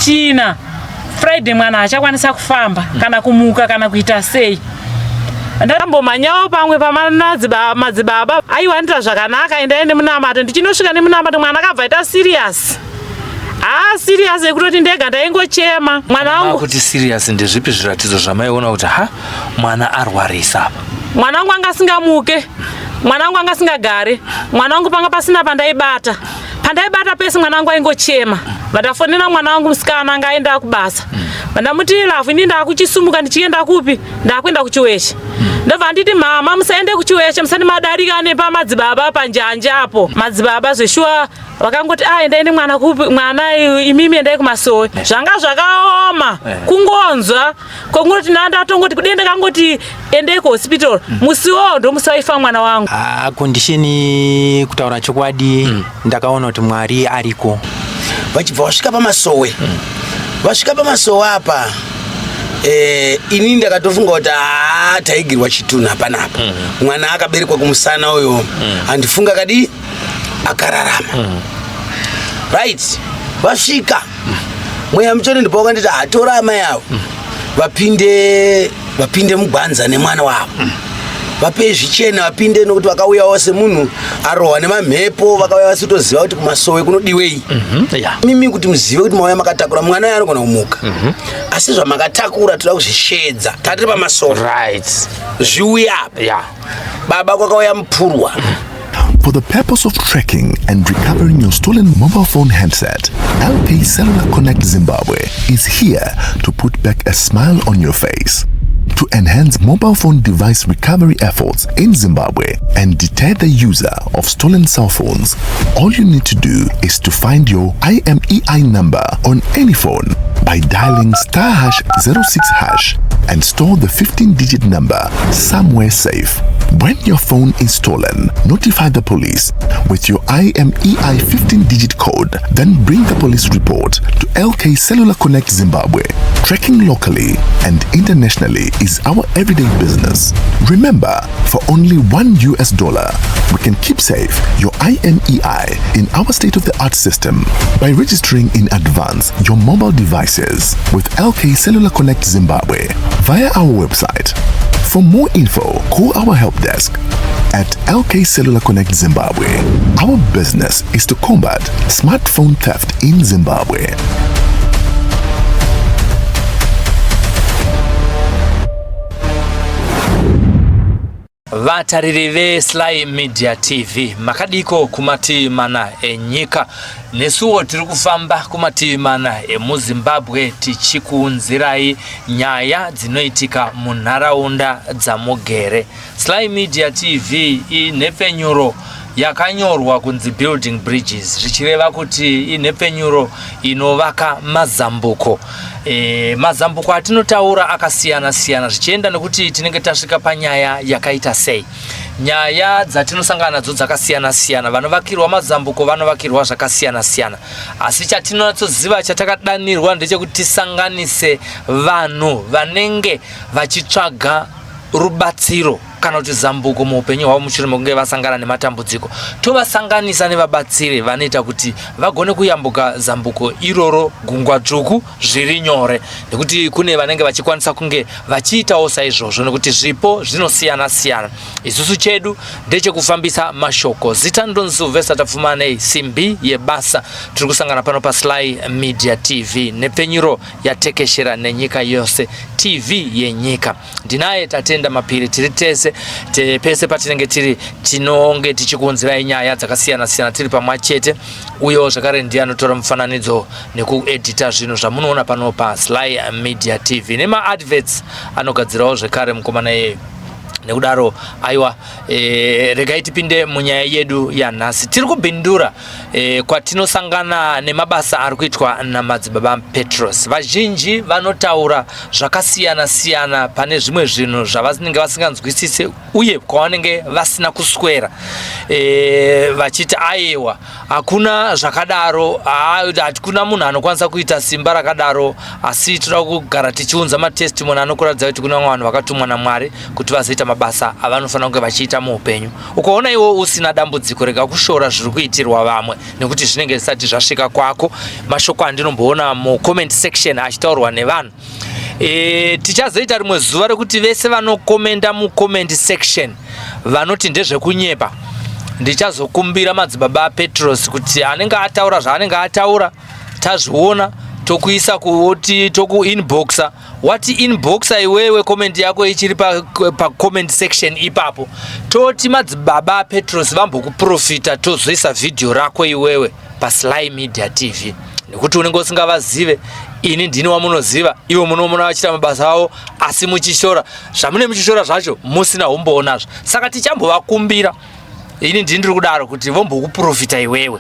China Friday mwana haachakwanisa kufamba kana kumuka kana kuita sei. Ndambomhanyawo pamwe pamadzibaba aiwa ndita zvakanaka, endai nemunamato. Ndichinosvika nemunamato mwana akabva aita serious. Haa serious yekutoti ndega ndaingochema mwana wangu. Kuti serious ndezvipi zviratidzo zvamaiona kuti ha mwana arwarisa apa? Mwana wangu anga asingamuke, mwana wangu anga asingagare, mwana wangu panga pasina pandaibata. Pandaibata pese mwana wangu aingochema. Vandafonera mwana wangu musikana anga aenda kubasa. Vandamuti lafu ini ndakuchisumuka ndichienda kupi? Ndakuenda kuchiweshe. Ndobva nditi mama musaende kuchiweshe musati madarika nepamadzibaba panjanja apo. Madzibaba zveshuwa vakangoti ah endai nemwana kupi mwana imimi endai kumasowe. Zvanga zvakaoma kungonzwa kongoti ndandatongoti kudei ndakangoti endei kuhospital musi wo ndomusi waifa mwana wangu. Ah, condition kutaura chokwadi ndakaona kuti Mwari ariko. Vachibva vasvika pamasowe vasvika pamasowe apa inini ndakatofunga kuti haa taigirwa chitunha panapa. Mwana akaberekwa kumusana uyo handifunga kadii akararama. Right, vasvika mweya mutsvene ndipo wakanditi hatora amai avo vapinde mugwanza nemwana wavo, vapei zvichena vapinde, nokuti vakauyawo semunhu arohwa nemamhepo, vakauya vasitoziva kuti kumasowe kunodiwei. Mimi kuti muzive kuti mauya makatakura mwana uyo anogona kumuka, asi zvamakatakura toda kuzvishedza tatiri pamasowe. Zviuya apa. Baba kwakauya mupurwa. For the purpose of tracking and recovering your stolen mobile phone handset, LK Cellular Connect Zimbabwe is here to put back a smile on your face. To enhance mobile phone device recovery efforts in Zimbabwe and deter the user of stolen cell phones, all you need to do is to find your IMEI number on any phone by dialing *#06# and store the 15-digit number somewhere safe. When your phone is stolen, notify the police with your IMEI 15-digit code, then bring the police report to LK Cellular Connect Zimbabwe. Tracking locally and internationally is our everyday business. Remember, for only $1, we can keep safe your IMEI in our state-of-the-art system by registering in advance your mobile devices with LK Cellular Connect Zimbabwe via our website. For more info, call our help desk at LK Cellular Connect Zimbabwe. Our business is to combat smartphone theft in Zimbabwe. Vatariri veSly Media TV, makadiko kumativi mana enyika? Nesuwo tiri kufamba kumativi mana emuZimbabwe tichikuunzirai nyaya dzinoitika munharaunda dzamugere. Sly Media TV inhepfenyuro yakanyorwa kunzi Building Bridges, zvichireva kuti inhepfenyuro inovaka mazambuko. Mazambuko atinotaura akasiyana siyana zvichienda nekuti tinenge tasvika panyaya yakaita sei. Nyaya dzatinosangana nadzo dzakasiyana siyana, vanovakirwa mazambuko vanovakirwa zvakasiyana siyana, asi chatinonatsoziva chatakadanirwa ndechekuti tisanganise vanhu vanenge vachitsvaga rubatsiro kana kuti zambuko muupenyu hwavo mushure mekunge vasangana nematambudziko, tovasanganisa nevabatsiri vanoita kuti vagone kuyambuka zambuko iroro, gungwa dzvuku, zviri nyore, nekuti kune vanenge vachikwanisa kunge vachiitawo saizvozvo, nekuti zvipo zvinosiyana siyana. Isusu chedu ndechekufambisa mashoko. Zita ndonzi Sylvester Tapfumanei, simbi yebasa. Tiri kusangana pano paSly Media TV, nhepfenyuro yatekeshera nenyika yose, TV yenyika. Ndinaye Tatenda Mapiri, tiri tese pese patinenge tiri tinonge tichikuunzirai nyaya dzakasiyana siyana tiri pamwe chete. Uyo zvakare ndiye anotora mufananidzo nekuedita zvinhu zvamunoona pano paSly Media TV, nemaadverts anogadzirawo zvekare mukomana iyeyo. Nekudaro aiwa, regai tipinde munyaya yedu yanhasi. Tiri kubhindura kwatinosangana nemabasa ari kuitwa namadzibaba Petros. Vazhinji vanotaura zvakasiyana siyana pane zvimwe zvinhu zvavanenge vasinganzwisisi uye kwavanenge vasina kuswera, vachiti aiwa, hakuna zvakadaro, hakuna munhu anokwanisa kuita simba rakadaro. Asi toda kugara tichiunza matestimony anokuratidza kuti kune vamwe vanhu vakatumwa naMwari kuti vazoita mabasa avanofanira kunge vachiita muupenyu. Ukaona iwe usina dambudziko, rega kushora zviri kuitirwa vamwe nekuti zvinenge zvisati zvasvika kwako. Mashoko andinomboona mucomment section achitaurwa nevanhu. E, tichazoita rimwe zuva rekuti vese vanokomenda mucomment section vanoti ndezvekunyepa ndichazokumbira madzibaba aPetros kuti anenge ataura zvaanenge ataura tazviona tokuisa kuoti tokuinboxa wati inboxa iwewe comment yako ichiri pacomment pa section ipapo toti madzibaba aPetros vambokuprofita tozoisa vhidhiyo rako iwewe paSly Media TV nekuti unenge usingavazive ini ndini wamunoziva ivo munomona vachiita mabasa avo asi muchishora zvamune muchishora zvacho musina umbowo nazvo saka tichambovakumbira ini ndini ndiri kudaro kuti vombokuprofita iwewe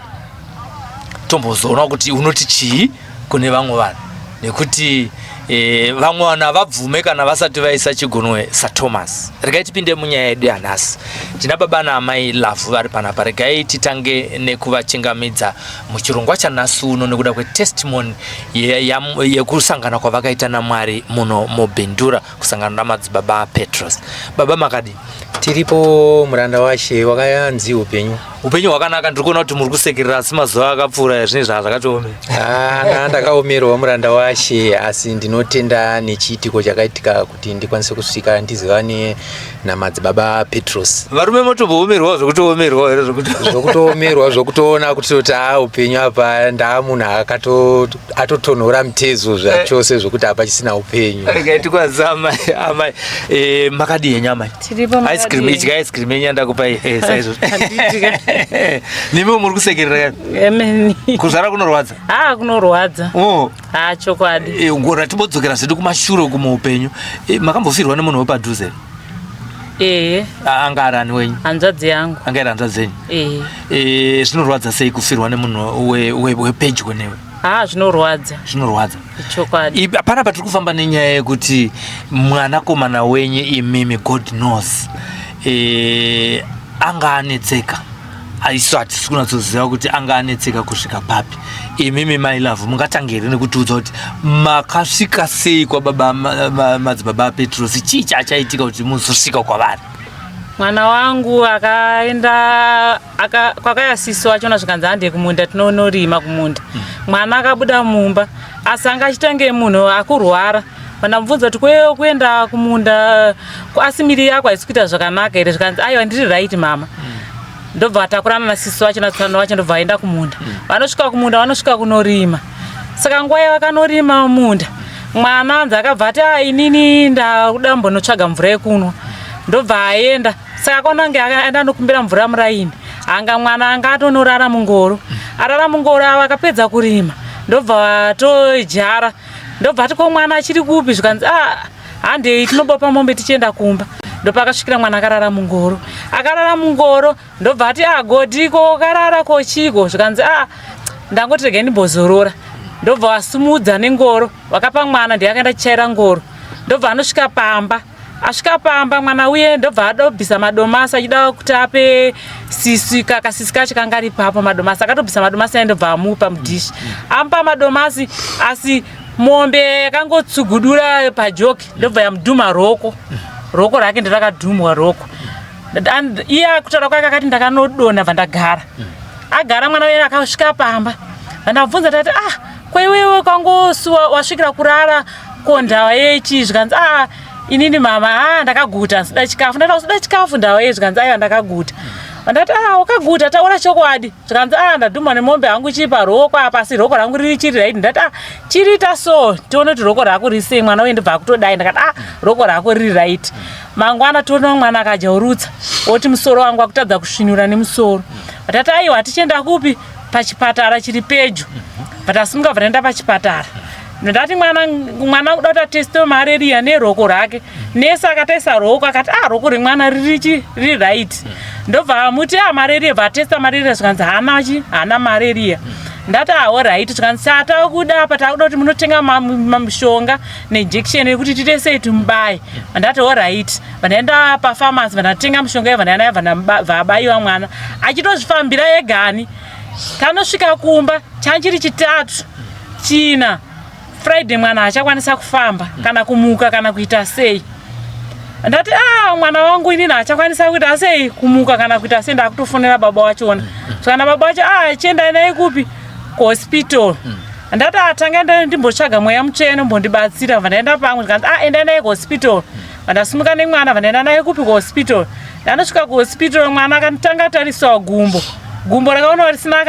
tombozoona kuti unoti chii kune vamwe vanhu nekuti e, vamwe vanhu havabvume kana vasati vaisa chigunwe saThomas. Regai tipinde munyaya yedu yanhasi. Tina baba naamai Lavhu vari panapa. Regai titange nekuvachingamidza muchirongwa chanhasi uno nekuda kwetestimony yekusangana ye, ye kwavakaita naMwari muno muBindura kusangana namadzibaba Petros. Baba makadii? Tiripo muranda washe, wakayanzi upenyu Upenyu hwakanaka. Ndiri kuona kuti muri kusekerera, asi mazuva akapfuura zvinhu zvaa zvakatoomera. Ah, ndakaomerwa muranda washe, asi ndinotenda nechiitiko chakaitika kuti ndikwanise kusvika ndizivane namadzibaba Petros. Varume motomboomerwawo zvekutoomerwawo here? Zvekutoomerwa, zvekutoona kuti kuti haa upenyu apa ndaa munhu atotonhora mutezo zvachose zvekuti hapachisina upenyu. Regai tikwanise amai. Amai, eh, makadii henyu amai? Tiripo. Ice cream, idya ice cream yenyu yandakupai eh, saizvozvo. Nemiwo muri kusekerera. Amen. Kuzvara kunorwadza? Ah, kunorwadza. Oh. Ah, chokwadi. Eh, ngora timbodzokera zvedu kumashure kumuupenyu. Eh, makambofirwa nemunhu wepadhuze? Ehe. Ah, anga ari ani wenyu? Hanzvadzi yangu. Anga iri hanzvadzi yenyu? Ehe. Eh, zvinorwadza sei kufirwa nemunhu wepedyo we, we newe? Ah, zvinorwadza. Zvinorwadza. Chokwadi. Hapana patiri kufamba nenyaya yekuti mwanakomana wenyu imimi, God knows, e, anga anetseka. Isu hatisi kunatsoziva kuti anga anetseka kusvika papi. Imimi my love, mungatange here nekutiudza kuti makasvika sei kwababa madzibaba aPetros? Chii chachaitika kuti muzosvika kwavari? Mwana wangu akaenda aka, kwakaya sisi wachona zvikanzi hande kumunda tinonorima kumunda. Mwana akabuda mumba asi anga achitange munhu akurwara. Vandamubvunza kuti kweyo kuenda kumunda asi miri yako haisi kuita zvakanaka here? Zvikanzi aiwa ndiri right mama. Ndobva vatakurana nasisi wacho natsano wacho ndobva vaenda kumunda. Vanosvika kumunda vanosvika kunorima. Saka nguva yavakanorima munda mwana anzi akabva ati ah, inini ndakuda mbonotsvaga mvura yekunwa. Ndobva aenda. Saka akaona kunge aenda anokumbira mvura muraini. Anga mwana anga atonorara mungoro. Arara mungoro ava akapedza kurima ndobva vatodyara. Ndobva ati ko mwana achiri kupi? Zvikanzi ah, handei tinobopa mombe tichienda kumba. Ndopakasvikira mwana akarara mungoro. Akarara mungoro ndobva ati ah, Godi ko karara ko chiko? Zvikanzi ah, ndangoti regai ndimbozorora. Ndobva vasumudza nengoro vakapa mwana, ndiye akaenda chichaira ngoro. Ndobva anosvika pamba. Asvika pamba mwana uye ndobva adobvisa madomasi achida kuti ape sisi kakasisi kacho kanga ari ipapo madomasi. Akatobvisa madomasi aye ndobva amupa mudhishi. Amupa madomasi asi mombe yakangotsugudura pajoki ndobva yamudhuma roko. Roko rake ndorakadhumwa roko. Iye kutaura kwake akati ndakanodonha bva ndagara. Agara mwana uye akasvika pamba. Vandabvunza tati ah kwaiwewe kwangosuwa wasvikira kurara ko ndava yechi? Zvikanzi ah inini mama ah ndakaguta ndisida chikafu. Ndati usida chikafu ndava ye? Zvikanzi aiwa ndakaguta. Ndati ah wakaguta taura chokwadi. Zvikanzi ah ndadhumwa nemombe hangu chipa roko apa asi roko rangu riri chiri right. Ndati ah chiriita so tione kuti roko rako riri sei. Mwana uye ndobva akutodai. Ndakati ah roko rako riri right. Mangwana toona mwana akadya urutsa oti musoro wangu akutadza kusvinura nemusoro. Ndati aiwa tichienda kupi? Pachipatara chiri pedyo. Patasimuka bva pachipatara. Ndati mwana mwana kuda kuti ateste malaria neroko rake. Nesi akataisa roko akati ah roko remwana riri riri right. Ndobva amuti ah malaria, bva atesta malaria zvikanzi haana chi haana malaria. Ndati ah alright. Zvikanzi takuda apa takuda kuti munotenga mishonga neinjection yekuti tiite sei timubaye. Ndati alright. Vandaenda pafamasi vandatenga mishonga iyo vandaenda vabaiwa mwana achitozvifambira egani. Tanosvika kumba chanchiri chitatu china Friday mwana haachakwanisa kufamba kana kumuka kana kuita sei. Ndati ah, mwana wangu inini haachakwanisa kuita sei, kumuka kana kuita sei, ndakutofonera baba wachona. So kana baba wacho, ah, chiendai naye kupi, kuhospital. Ndati atanga ndimbotsvaga mweya mutsvene mbondibatsira. Bva ndaenda pamwe, ndikanzi ah, endai naye kuhospital. Vandasimuka nemwana, vandaenda naye kupi, kuhospital. Ndanosvika kuhospital, mwana akatanga tariswa gumbo, gumbo rakaona risina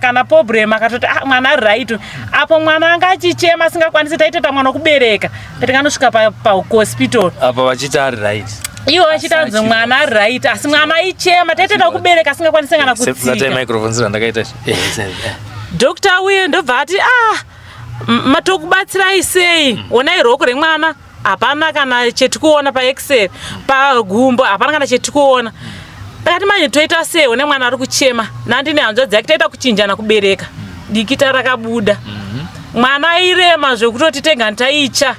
kana problem, akatoti ah, mwana ari right. Apo mwana anga achichema asingakwanisi, taiteta mwana wekubereka patikanosvika pahospital. Apa vachiti ari right. Ivo vachitanzi mwana ari right, asi mwana aichema, taiteta kubereka asingakwanisi kana kutsika. Microphone zvandakaita. Doctor uye ndobva ati ah, matokubatsirai sei, onai roko remwana hapana kana chetikuona, pax-ray pagumbo hapana kana chetikuona. Ndakati manje toita sei, one mwana ari kuchema, nandine hanzvadzi yake, taita kuchinjana kubereka, dikita rakabuda. Mwana airema zvekutoti tega taicha.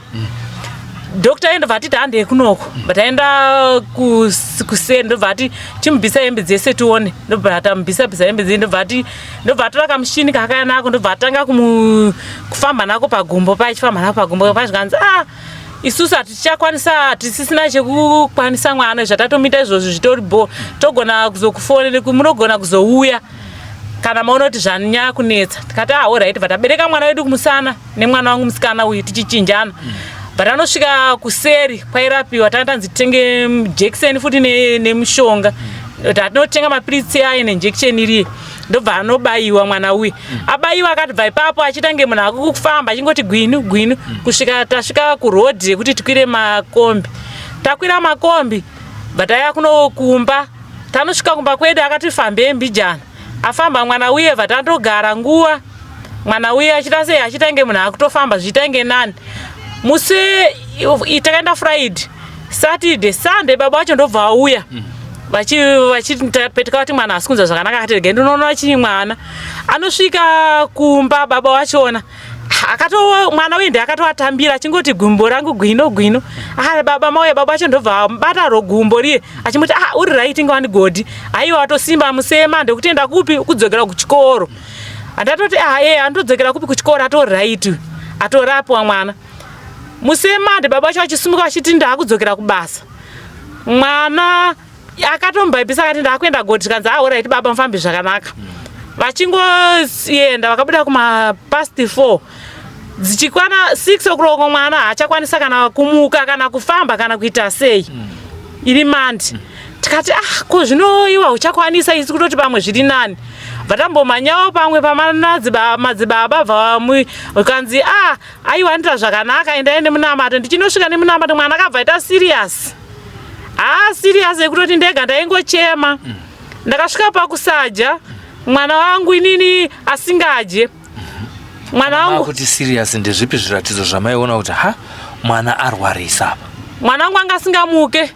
Doctor ndobva atiti handei kunoko, bataenda kuseni, ndobva ati chimubvisa hembe dzese tione. Ndobva tamubvisa bvisa hembe dzese, ndobva ati, ndobva atora kamushini kaakaya nako, ndobva atanga kufamba nako pagumbo paye, achifamba nako pagumbo paye, zvikanzi ah, isusu hatichakwanisa, hatisisina chekukwanisa mwana, zvatatomuita izvozvo zvitori bo, togona kuzokufonera, munogona kuzouya kana maona kuti zvanyanya kunetsa. Tikati ah, alright. Bva tabereka mwana wedu kumusana nemwana wangu musikana uyu, tichichinjana. But anosvika kuseri kwairapiwa, tanga tanzi titenge jekiseni futi nemushonga, kuti atinotenga mapiritsi aye neinjection iriye. Ndobva anobayiwa mwana uyu. Abayiwa, akati bva ipapo achiita nge munhu akufamba, achingoti gwinu gwinu kusvika tasvika kurodhi yekuti tikwire makombi. Takwira makombi, bva taiya kunokumba. Tanosvika kumba kwedu, akati fambei mbijana. Afamba mwana uye, bva tandogara nguva, mwana uye achiita sei, achiita nge munhu akutofamba, zvichiita nge nani. Musi takaenda Friday, Saturday, Sunday, baba vacho ndobva auya vachipetuka, vati mwana asi kunzwa zvakanaka. Akati regai ndinoona chii mwana. Anosvika kumba, baba vachona akato mwana uyu ndiakatoatambira achingoti gumbo rangu gwino gwino. Ah, baba mauya. Baba vacho ndobva bata ro gumbo riye, achimuti ah, uri right ngawani godi, aiwa watosimba musema, ndokutenda kupi, kudzokera kuchikoro. Handatoti ah, e andodzokera kupi kuchikoro, atori right, atorapwa mwana. Musemande baba vacho vachisumuka vachiti ndaakudzokera kubasa, mwana akatombaibisa, akati ndaakuenda godi. Tikanzi ah, alright baba, mufambi zvakanaka. Vachingoenda, vakabuda kuma past 4, dzichikwana 6 o'clock, mwana haachakwanisa kana kumuka kana kufamba kana kuita sei. Iri Monday. Tikati ah, ko zvinoiwa uchakwanisa isi kutoti pamwe zviri nani. Vatambomhanyawo pamwe pamadzibaba, bva kanzi ah, aiwa anoita zvakanaka, endai nemunamato. Ndichinosvika nemunamato, mwana akabva aita serious, haa, serious yekutoti ndega ndaingochema. Ndakasvika pakusadya, mwana wangu inini asingadye mwana wangu. Kuti serious, ndezvipi zviratidzo zvamaiona kuti ha, mwana arwarisa apa? Mwana wangu anga asingamuke,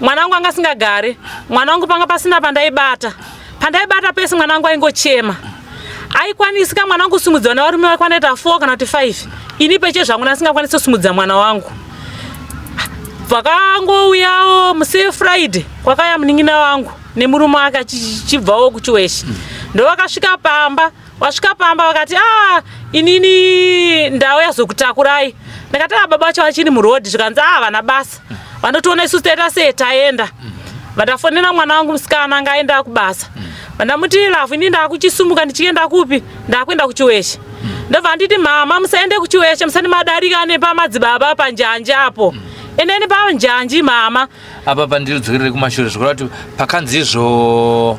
mwana wangu anga asingagare, mwana wangu panga pasina pandaibata, pandaibata pese mwana wangu aingochema. Aikwanisika mwana wangu kusumudzwa nevarume vaikwanaita 4 kana kuti 5, ini peche zvangu ndasingakwanisi kusumudza mwana wangu. Vakangouyawo musi Friday, kwakauya munin'ina wangu nemurume wake achibvawo kuChiweshe, ndovakasvika pamba. Wasvika pamba vakati a, inini ndauya zokutakurai. Ndakati a, baba vacho vachiri murodhi. Zvikanzi a, vana basa vanotoona isusu taita sei, taenda. Vandafonera mwana wangu musikana anga aenda kubasa, vandamuti Lavhu, ini ndakuchisumuka ndichienda kupi, ndakuenda kuChiweshe. Ndobva nditi mama, musaende kuChiweshe musati madarika nepamadzibaba panjanji apo, endeni panjanji mama. Apa pandiridzokere kumashure, zvikureva kuti pakanzi izvo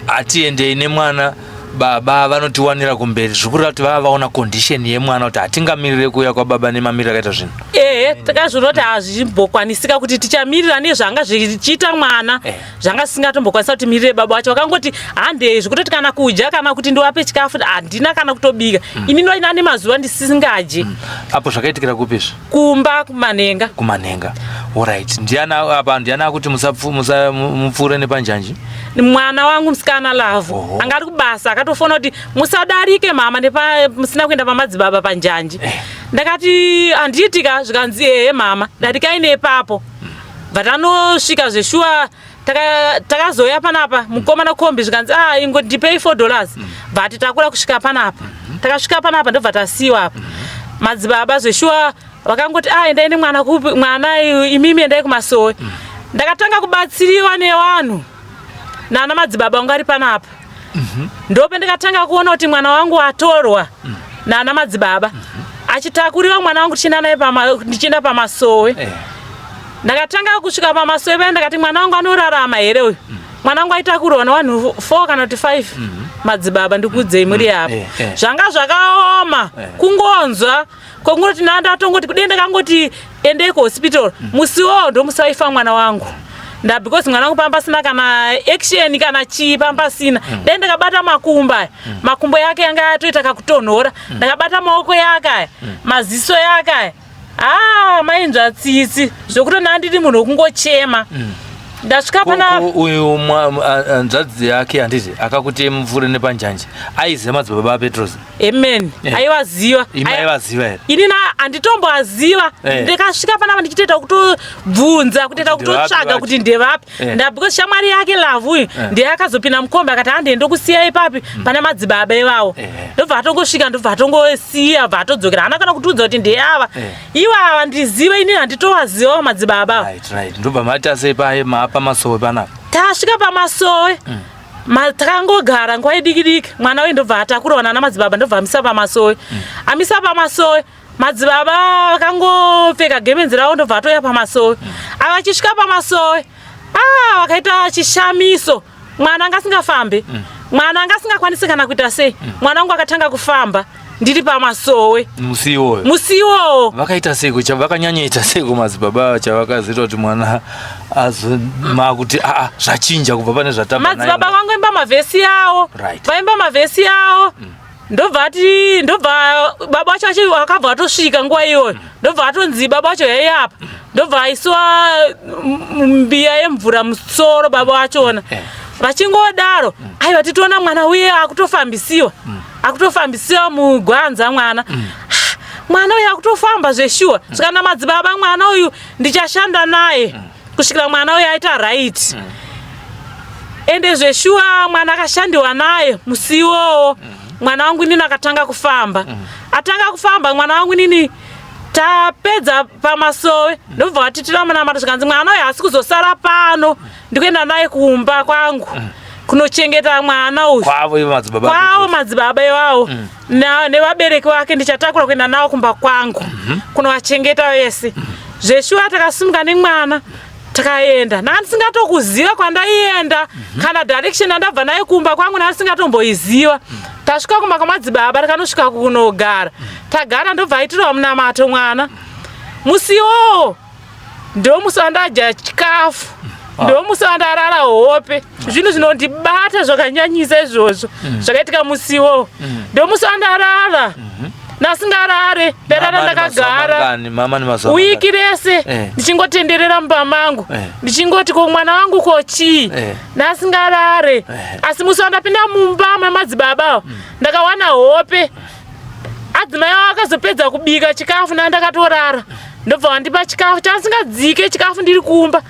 hatiendei nemwana, baba vanotiwanira kumberi, zvikureva kuti vava vaona condition yemwana kuti hatingamirire kuuya kwababa nemamiriro akaita zvinhu. Ehe, takazviona kuti hazvimbokwanisika kuti tichamirira nezvanga zvichiita mwana. Zvanga zvisingatombokwanisa kuti mirire baba vacho. Vakangoti handei, zvekutoti kana kudya kana kuti ndiwape chikafu handina kana kutobika. Ini ndoina nemazuva ndisingadyi. Apo zvakaitikira kupi izvi? Kumba kuManhenga. KuManhenga, alright. Ndiana apa, ndiana akuti mupfuure nepanjanji? Mwana wangu musikana Lavhu anga ari kubasa, akatofona kuti musadarike mama nepa musina kuenda pamadzibaba panjanji. Ndakati handiitika. Zvikanzi ehe mama, darikai nepapo. Bva tanosvika zveshuwa, takazoya panapa, mukomana kombi zvikanzi ah, ingo ndipei $4. Bva ati takura kusvika panapa. Takasvika panapa, ndobva tasiyiwa apa madzibaba zveshuwa. Vakangoti ah, endai nemwana kupi mwana imimi endai kumasowe. Ndakatanga kubatsiriwa nevanhu nana madzibaba vangu ari panapa. Ndope ndikatanga kuona kuti mwana wangu atorwa nana madzibaba. Achitakuriwa mwana wangu tichienda naye ndichienda pamasowe. Ndakatanga kusvika pamasowe paya ndakati mwana wangu anorarama here uyu? Mwana wangu aitakurwa nevanhu 4 kana kuti 5 madzibaba ndikuudzei muri apa. Zvanga zvakaoma kungonzwa kongoti ndandatongoti kudei ndakangoti endei kuhospital musi iwowo ndomusi waifa mwana wangu nda because mwana wangu pamba pasina kana action kana chii pamba pasina dai ndakabata makumbo aya makumbo yake yanga atoita kakutonhora ndakabata maoko yake aya maziso yake aya ah mainzwa tsitsi zvekuti ndandiri munhu wekungochema ndasvika pana uyu hanzvadzi yake handiti akakuti mupfuure nepanjanji aiziva madzibaba aPetros? Amen. Aivaziva. Imi aivaziva here? Ini na handitomboaziva. Ndikasvika panapa ndichitoita kutobvunza, kutoita kutotsvaga kuti ndevapi. Nda because shamwari yake Love uyu ndiye akazopinda mukombi akati hande ndokusiya ipapi pane madzibaba ivawo. Ndobva atongosvika ndobva atongosiya bva atodzokera. Haana kana kutiudza kuti ndeava. Ivava ndizive ini handitovazivawo madzibaba ava. Right, right. Ndobva maita sei paye maapa masowe panapa? Tasvika pamasowe. Takangogara nguva idiki diki mwana uyu ndobva atakurwa nana madzibaba ndobva amisa pamasowe. Amisa pamasowe madzibaba vakangopfeka gemenzi ravo ndobva atouya pamasowe. Ava achisvika pamasowe ah, vakaita chishamiso. Mwana anga asingafambi. Mwana anga asingakwanisi kana kuita sei. Mwana wangu akatanga kufamba ndiri pamasowe musi iwoyo. Musi iwowo. Vakaita sei kucha vakanyanyoita sei kumadzibaba chavakazoita kuti mwana azoma kuti aa zvachinja kubva pane zvatamba naye? Madzibaba vangoimba mavhesi yawo. Vaimba mavhesi yawo. Ndobva ati ndobva baba vacho vakabva vatosvika nguva iyoyo. Ndobva atonzi baba vacho yai apa. Ndobva aiswa mbiya yemvura musoro baba vachona. Vachingodaro aiwa titoona mwana uye akutofambisiwa. Akutofambisiwa mugwanza mwana. Mwana uyu akutofamba zveshuwa. Saka namadzibaba mwana uyu ndichashanda naye kusvikira mwana uyu aita right. Ende zveshuwa mwana akashandiwa naye musi iwowo. Mwana wangu inini akatanga kufamba. Atanga kufamba mwana wangu inini tapedza pamasowe ndobva vatitira munamato zvikanzi mwana uyu haasi kuzosara pano ndikuenda naye kumba kwangu kunochengeta mwana uyu. Kwavo ivo madzibaba. Kwavo madzibaba iwawo. Nevabereki vake ndichatakura kuenda navo kumba kwangu kunovachengeta vese. Zveshuwa takasimuka nemwana takaenda. Ndanga ndisingatokuziva kwandaienda kana direction yandabva nayo kumba kwangu ndanga ndisingatomboiziva. Tasvika kumba kwamadzibaba takanosvika kunogara. Tagara ndobva aitirwa munamato mwana. Musi iwowo ndomusi wandadya chikafu. Ndomusi wandarara hope. Zvinhu zvinondibata zvakanyanyisa izvozvo. Zvakaitika musi iwowo. Ndomusi wandarara. Ndasingarare, ndarara ndakagara. Wiki rese ndichingotenderera mumba mangu. Ndichingoti ko mwana wangu ko chii? Ndasingarare. Asi musi wandapinda mumba mamadzibaba ava, ndakawana hope. Adzimai avo akazopedza kubika chikafu ndandakatorara. Ndobva wandipa chikafu chandisingadzike chikafu ndiri kumba.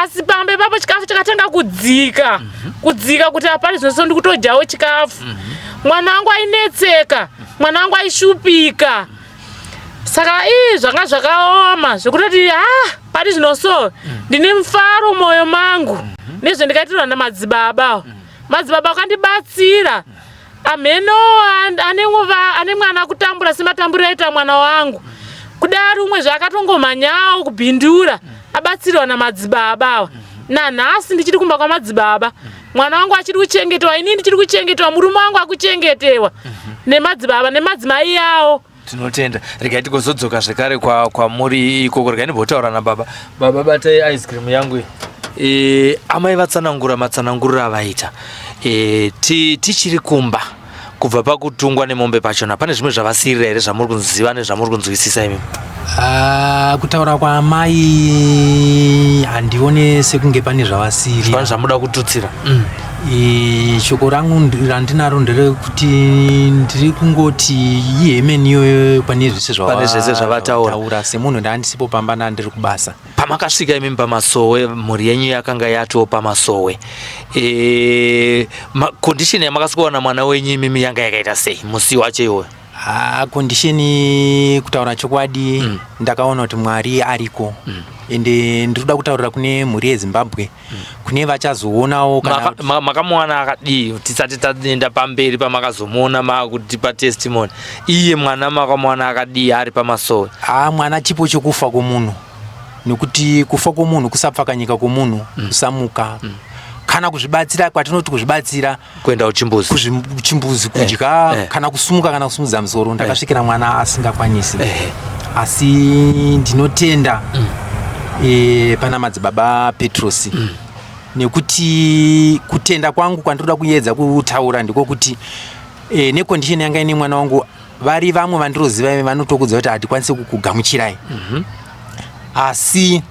Asi pamba ipapo chikafu chakatanga kudzika. Kudzika kuti apari zvose ndikutodyawo chikafu. Mwana wangu ainetseka. Mwana wangu aishupika. Saka ii zvanga zvakaoma zvekutoti pari zvino so ndine mufaro mwoyo mangu nezvendikaitirwa namadzibaba. Madzibaba akandibatsira. Amheno ane mwana kutambura sematamburiro aita mwana wangu. Kudai umwe zvaakatongomhanyawo kubhindura abatsirwa namadzibaba ava. Nanhasi ndichiri kumba kwamadzibaba. Mwana wangu achiri kuchengetewa, inini ndichiri kuchengetewa, murume wangu akuchengetewa nemadzibaba nemadzimai avo. Tinotenda. Regai tigozodzoka zvekare kwamuri ikoko. Regai ndimbotaura nababa. Baba, batai ice cream yangu iyi. Amai vatsanangura matsananguriro avaita. Tichiri kumba kubva pakutungwa nemombe pachona, pane zvimwe zvavasirira here zvamuri kuziva nezvamuri kunzwisisa imimi? Kutaura kwaamai handione sekunge pane zvavasirira. Pane zvamuda kututsira? Shoko rangu randinaro nderekuti ndiri kungoti ihemeni iyoyo pane zvese Pane zvese zvavataura. Semunhu ndandisipo pamba ndandiri kubasa. Pamakasvika imimi pamasowe, mhuri yenyu yakanga yatoo pamasowe. Condition yamakasvika kuwana mwana wenyu imimi yanga yakaita sei musi wacho iwoyo? Ah, condition kutaura chokwadi mm. Ndakaona kuti Mwari ariko mm. Ende ndiri kuda kutaurira kune mhuri yeZimbabwe mm. Kune vachazoonawo kana makamuwana akadii tisati taenda pamberi pamakazomuona makutipa testimony iye mwana makamuwana akadii ari pamasowe? Ah, mwana chipo chekufa kwomunhu, nekuti kufa kwomunhu kusapfakanyika kwomunhu mm. Kusamuka mm. Kana kuzvibatsira kwatinoti kuzvibatsira kuenda kuchimbuzi, kuchimbuzi kudya eh, eh. Kana kusumuka kana kusumudza musoro eh. Ndakasvikira eh. Mwana asingakwanisi eh. Asi ndinotenda mm. Pana madzibaba Petrosi mm. Nekuti kutenda kwangu kwandinoda kuedza kutaura ndikokuti e, necondition yanga ine mwana wangu, vari vamwe vandiroziva vanotokudza kuti hatikwanisi kukugamuchirai mm -hmm. Asi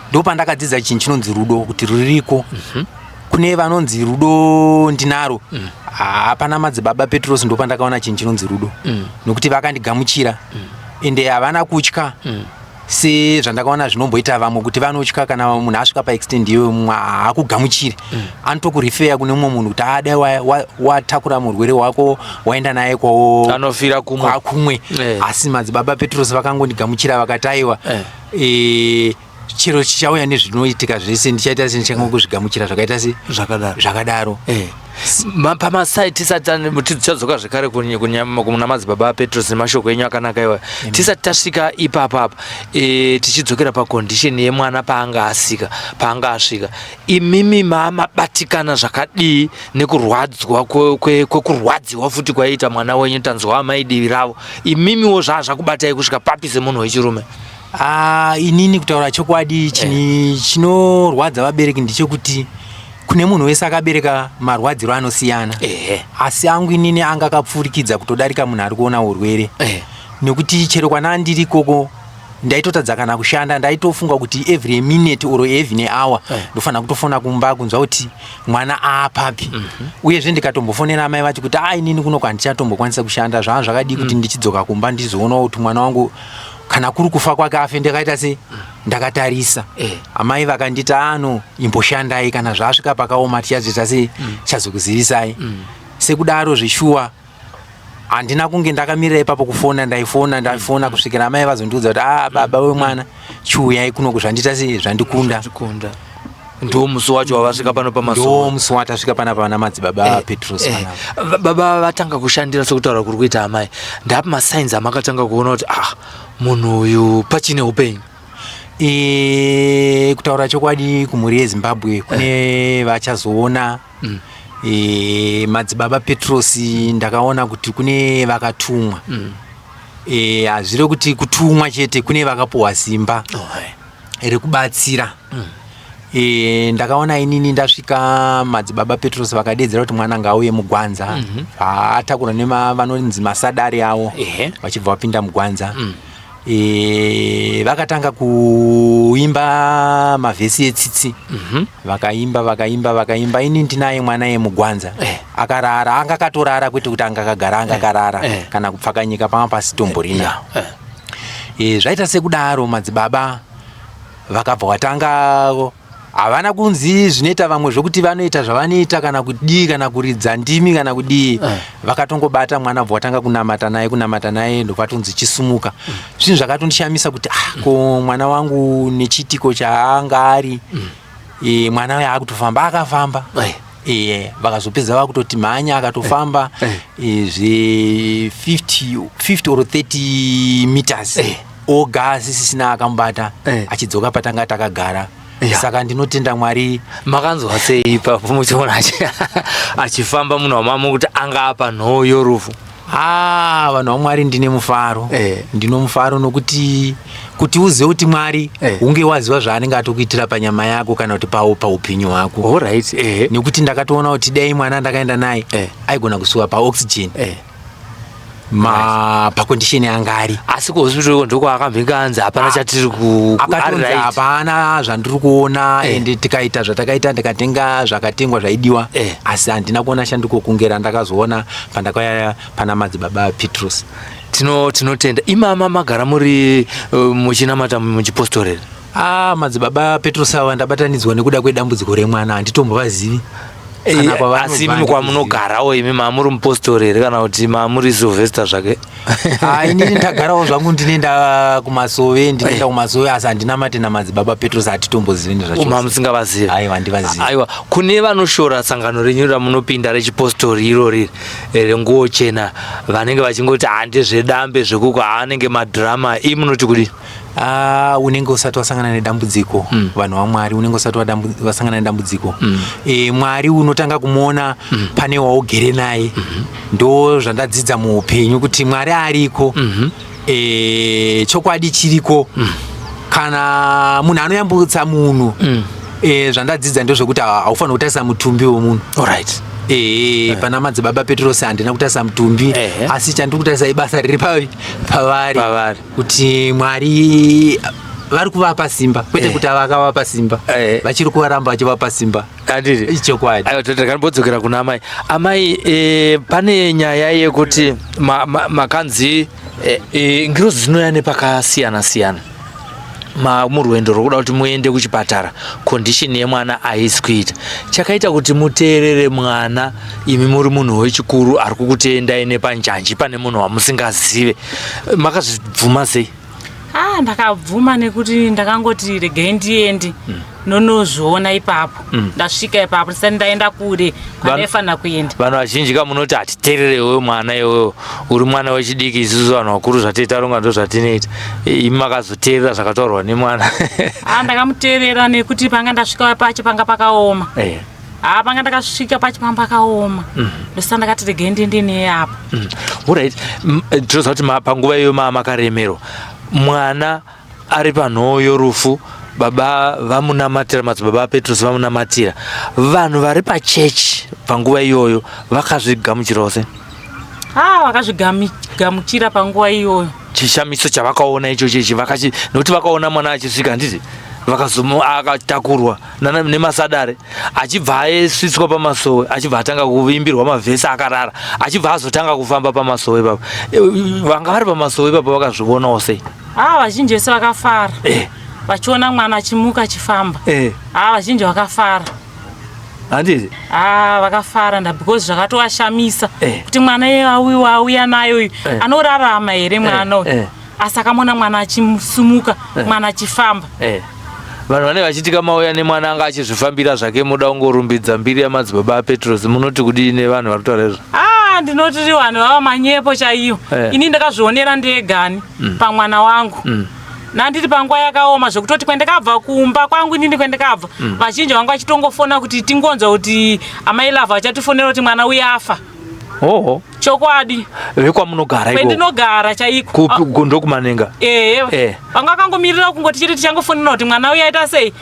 ndopandakadzidza chinhu chinonzi rudo kuti ruriko mm -hmm. Kune vanonzi rudo ndinaro mm. Hapana madzibaba Petros ndopandakaona chinhu chinonzi rudo mm. Nokuti vakandigamuchira mm. Ende havana kutya mm. Sezvandakaona zvinomboita vamwe kuti vanotya kana munhu asvika paextend iyoyo, mumwe haakugamuchiri mm. Anotokurifeya kune mumwe munhu kuti adai watakura murwere wako waenda naye anofira kumwe eh. Asi madzibaba Petros vakangondigamuchira vakati aiwa eh. E, chero chichauya nezvinoitika zvese ndichaita se ndichangokuzvigamuchira zvakaita se zvakadaro zvakadaro eh. Pamasai tisati tichadzoka zvekare kuna madzibaba aPetros nemashoko enyu akanaka iwayo, tisati tasvika ipapapa e, tichidzokera pacondition yemwana paanga asika paanga asvika, imimi maamabatikana zvakadii nekurwadzwa kwekurwadziwa futi kwaiita mwana wenyu? Tanzwa amai divi ravo, imimiwo zvaa zvakubatai kusvika papi semunhu wechirume? Ah, inini kutaura chokwadi chini eh. Chinorwadza vabereki ndechekuti kune munhu wese akabereka marwadziro anosiyana eh. Asi angu inini anga akapfurikidza kutodarika munhu ari kuona urwere eh. Nekuti chero kwana ndiri ikoko ndaitotadza kana kushanda, ndaitofunga kuti every minute or every hour eh. Ndofanira kutofona kumba kunzwa kuti mwana aapapi mm -hmm. Uyezve ndikatombofonera amai vacho kuti a inini kuno kwandichatombokwanisa kushanda zvaa zvakadii kuti mm. Ndichidzoka kumba ndizoona kuti mwana wangu kana kuri kufa kwake afe ndakaita se ndakatarisa eh. Amai vakanditi ano imboshandai, kana zvasvika pakaoma tichazoita se mm. Tichazokuzivisai mm. Sekudaro zveshuwa handina kunge ndakamirira ipapo kufona, ndaifona ndaifona kusvikira amai vazondiudza kuti ah, baba wemwana chiuyai kunoku, zvandiita se zvandikunda. Ndo musi wacho wavasvika pano pamasowe? Ndo musi watasvika panapa vana madzibaba eh, Petrus eh. Baba vatanga kushandira sekutaura kuri kuita amai, ndapi masigns amakatanga kuona kuti ah, munhu uyu pachine upenyu? E, kutaura chokwadi kumhuri yeZimbabwe kune eh. Vachazoona mm. E, madzibaba Petros ndakaona kuti kune vakatumwa mm. E, hazvire kuti kutumwa chete, kune vakapuhwa simba oh, rekubatsira mm. E, ndakaona inini ndasvika madzibaba Petros vakadedzera kuti mwana ngaauye mugwanza mm -hmm. Atakura nevanonzi masadari avo vachibva vapinda mugwanza mm. E, vakatanga kuimba mavhesi etsitsi mm -hmm. Vakaimba vakaimba vakaimba, ini ndinaye mwana yemugwanza eh. Akarara, anga akatorara, kwete kuti anga akagara, anga akarara eh. Kana kupfakanyika pama pasi tomborina eh. Yeah. Eh. E, zvaita sekudaro madzibaba vakabva watanga, havana kunzi zvinoita vamwe zvokuti vanoita zvavanoita kana kudii kana kuridza ndimi kana kudii eh. Vakatongobata mwana bva watanga kunamata naye, kunamata naye, ndopatonzi chisumuka. Zvinhu zvakatondishamisa kuti ah, ko mwana wangu nechiitiko chaanga ari mm. E, mwana uyo akutofamba, akafamba eh. E, vakazopedza vakutoti mhanya, akatofamba eh. E, zve 50, 50 or 30 meters eh. Oga asisisina akamubata eh. Achidzoka patanga takagara yeah. Saka ndinotenda Mwari. Makanzwa sei ipapo muchiona achifamba munhu wamama kuti anga apa nhoo yorufu? Ah, vanhu vaMwari, ndine mufaro eh. Ndino mufaro nokuti kuti uzive kuti Mwari eh. Hunge waziva zvaanenge atokuitira panyama yako kana kuti paupenyu hwako right. Eh. Nekuti ndakatoona kuti dai mwana ndakaenda naye eh. Aigona kusuwa paoxygen eh. Ma pacondition yanga ari. Asi kuhospital iko ndiko akambenge anzi hapana ah, chatiri ku akatonzi hapana zvandiri kuona eh. Ende tikaita zvatakaita, ndikatenga zvakatengwa zvaidiwa eh. Asi handina kuona shanduko kunge randakazoona pandakauya pana madzibaba Petrus. Tinotenda imama magara muri muchinamata muchipostori here? Ah, madzibaba Petrus ava ndabatanidzwa nekuda kwedambudziko remwana, handitombovazivi. Kana kwavanobva Asi imi handikuzivi. kwamunogarawo imi mamuri mupostori here kana kuti mamuri Sylvester zvake? Ah, inini ndagarawo zvangu ndinoenda kumasowe, ndinoenda kumasowe, asi handinamate namadzibaba Petros, hatitombozivi nezvacho. Uma musingavazivi? Aiwa, handivazivi. Aiwa, kune vanoshora sangano renyu ramunopinda rechipostori irori renguo chena, vanenge vachingoti handezvedambe zvekuko, haanenge madhirama, imi munoti kudii? Ah, unenge usati wasangana nedambudziko. Vanhu vaMwari, unenge usati wasangana nedambudziko. Mwari unotanga kumuona pane waugere naye. Ndo zvandadzidza muupenyu kuti Mwari ariko. Chokwadi chiriko. Kana munhu anoyambutsa munhu, zvandadzidza ndezvekuti haufaniri kutarisa mutumbi wemunhu. Pana madzibaba Petros handina kutarisa mutumbi, asi chandiri kutarisa ibasa riri pavari. Pavari. Kuti Mwari vari kuvapa simba, kwete kuti vakavapa simba, vachiri kuvaramba vachivapa simba. Handiti? Ichokwadi. Aiwa, takambodzokera kuna amai. Amai, pane nyaya yekuti makanzi ngirozi dzinouya nepakasiyana siyana. Murwendo rwokuda kuti muende kuchipatara, condition yemwana haisi kuita. Chakaita kuti muteerere mwana, imi muri munhu wechikuru ari kukuteendai nepanjanji pane munhu wamusingazive, makazvibvuma sei? Ah, ndakabvuma nekuti ndakangoti regai ndiende nonozviona ipapo. Ndasvika ipapo ndisati ndaenda kure kwandaifanira kuenda. Vanhu vazhinji kamunoti hatiteerere iwewe mwana, iwewe uri mwana wechidiki, isusu vanhu vakuru zvatinoita ronga ndo zvatinoita. Imi makazoteerera zvakataurwa nemwana? Ah, ndakamuteerera nekuti panga ndasvika pacho panga pakaoma. Ah, panga ndakasvika pacho panga pakaoma, ndosaka ndakati regai ndiende neye apo. Alright, tinoziva kuti panguva iyoyo makaremerwa, mwana ari panhoo yorufu, baba vamunamatira, madzibaba aPetros vamunamatira. Vanhu vari pachechi panguva iyoyo vakazvigamuchirawo sei? Ah, vakazvigamuchira panguva iyoyo. Chishamiso chavakaona ichocho ichi vakachi, nokuti vakaona mwana achisvika, handiti? Vakazomu akatakurwa nemasadare achibva aisvitswa pamasowe, achibva atanga kuimbirwa mavhesi akarara, achibva azotanga kufamba pamasowe ipapo. Vanga vari pamasowe ipapo vakazvionawo sei? Ah, vazhinji vese vakafara vachiona mwana achimuka achifamba. Ah, vazhinji vakafara. Handiti? Ah, vakafara nda because zvakatovashamisa kuti mwana iye auyiwa auya nayo uyu anorarama here mwana uyu? Asi akamona mwana achisumuka, mwana achifamba. Vanhu vanenge vachiti kamauya nemwana anga achizvifambira zvake, muda kungorumbidza mbiri yamadzibaba aPetros, munoti kudii nevanhu vari kutaura izvo? Ah, ndinoti vanhu vava manyepo chaiyo. Ini ndakazvionera ndegani pamwana wangu. Nandiri panguva yakaoma zvekutoti kwendakabva kumba kwangu inini kwendakabva, vazhinji vangu vachitongofona kuti tingonzwa kuti amai Lavha vachatifonera kuti mwana uyu afa. Oho. Chokwadi. Vekwamunogara ikoko? Kwendinogara chaiko. Kupi? Ndokumanenga? Ehe. Vanga vakangomirira kungoti chete tichangofonera kuti mwana uyu aita sei,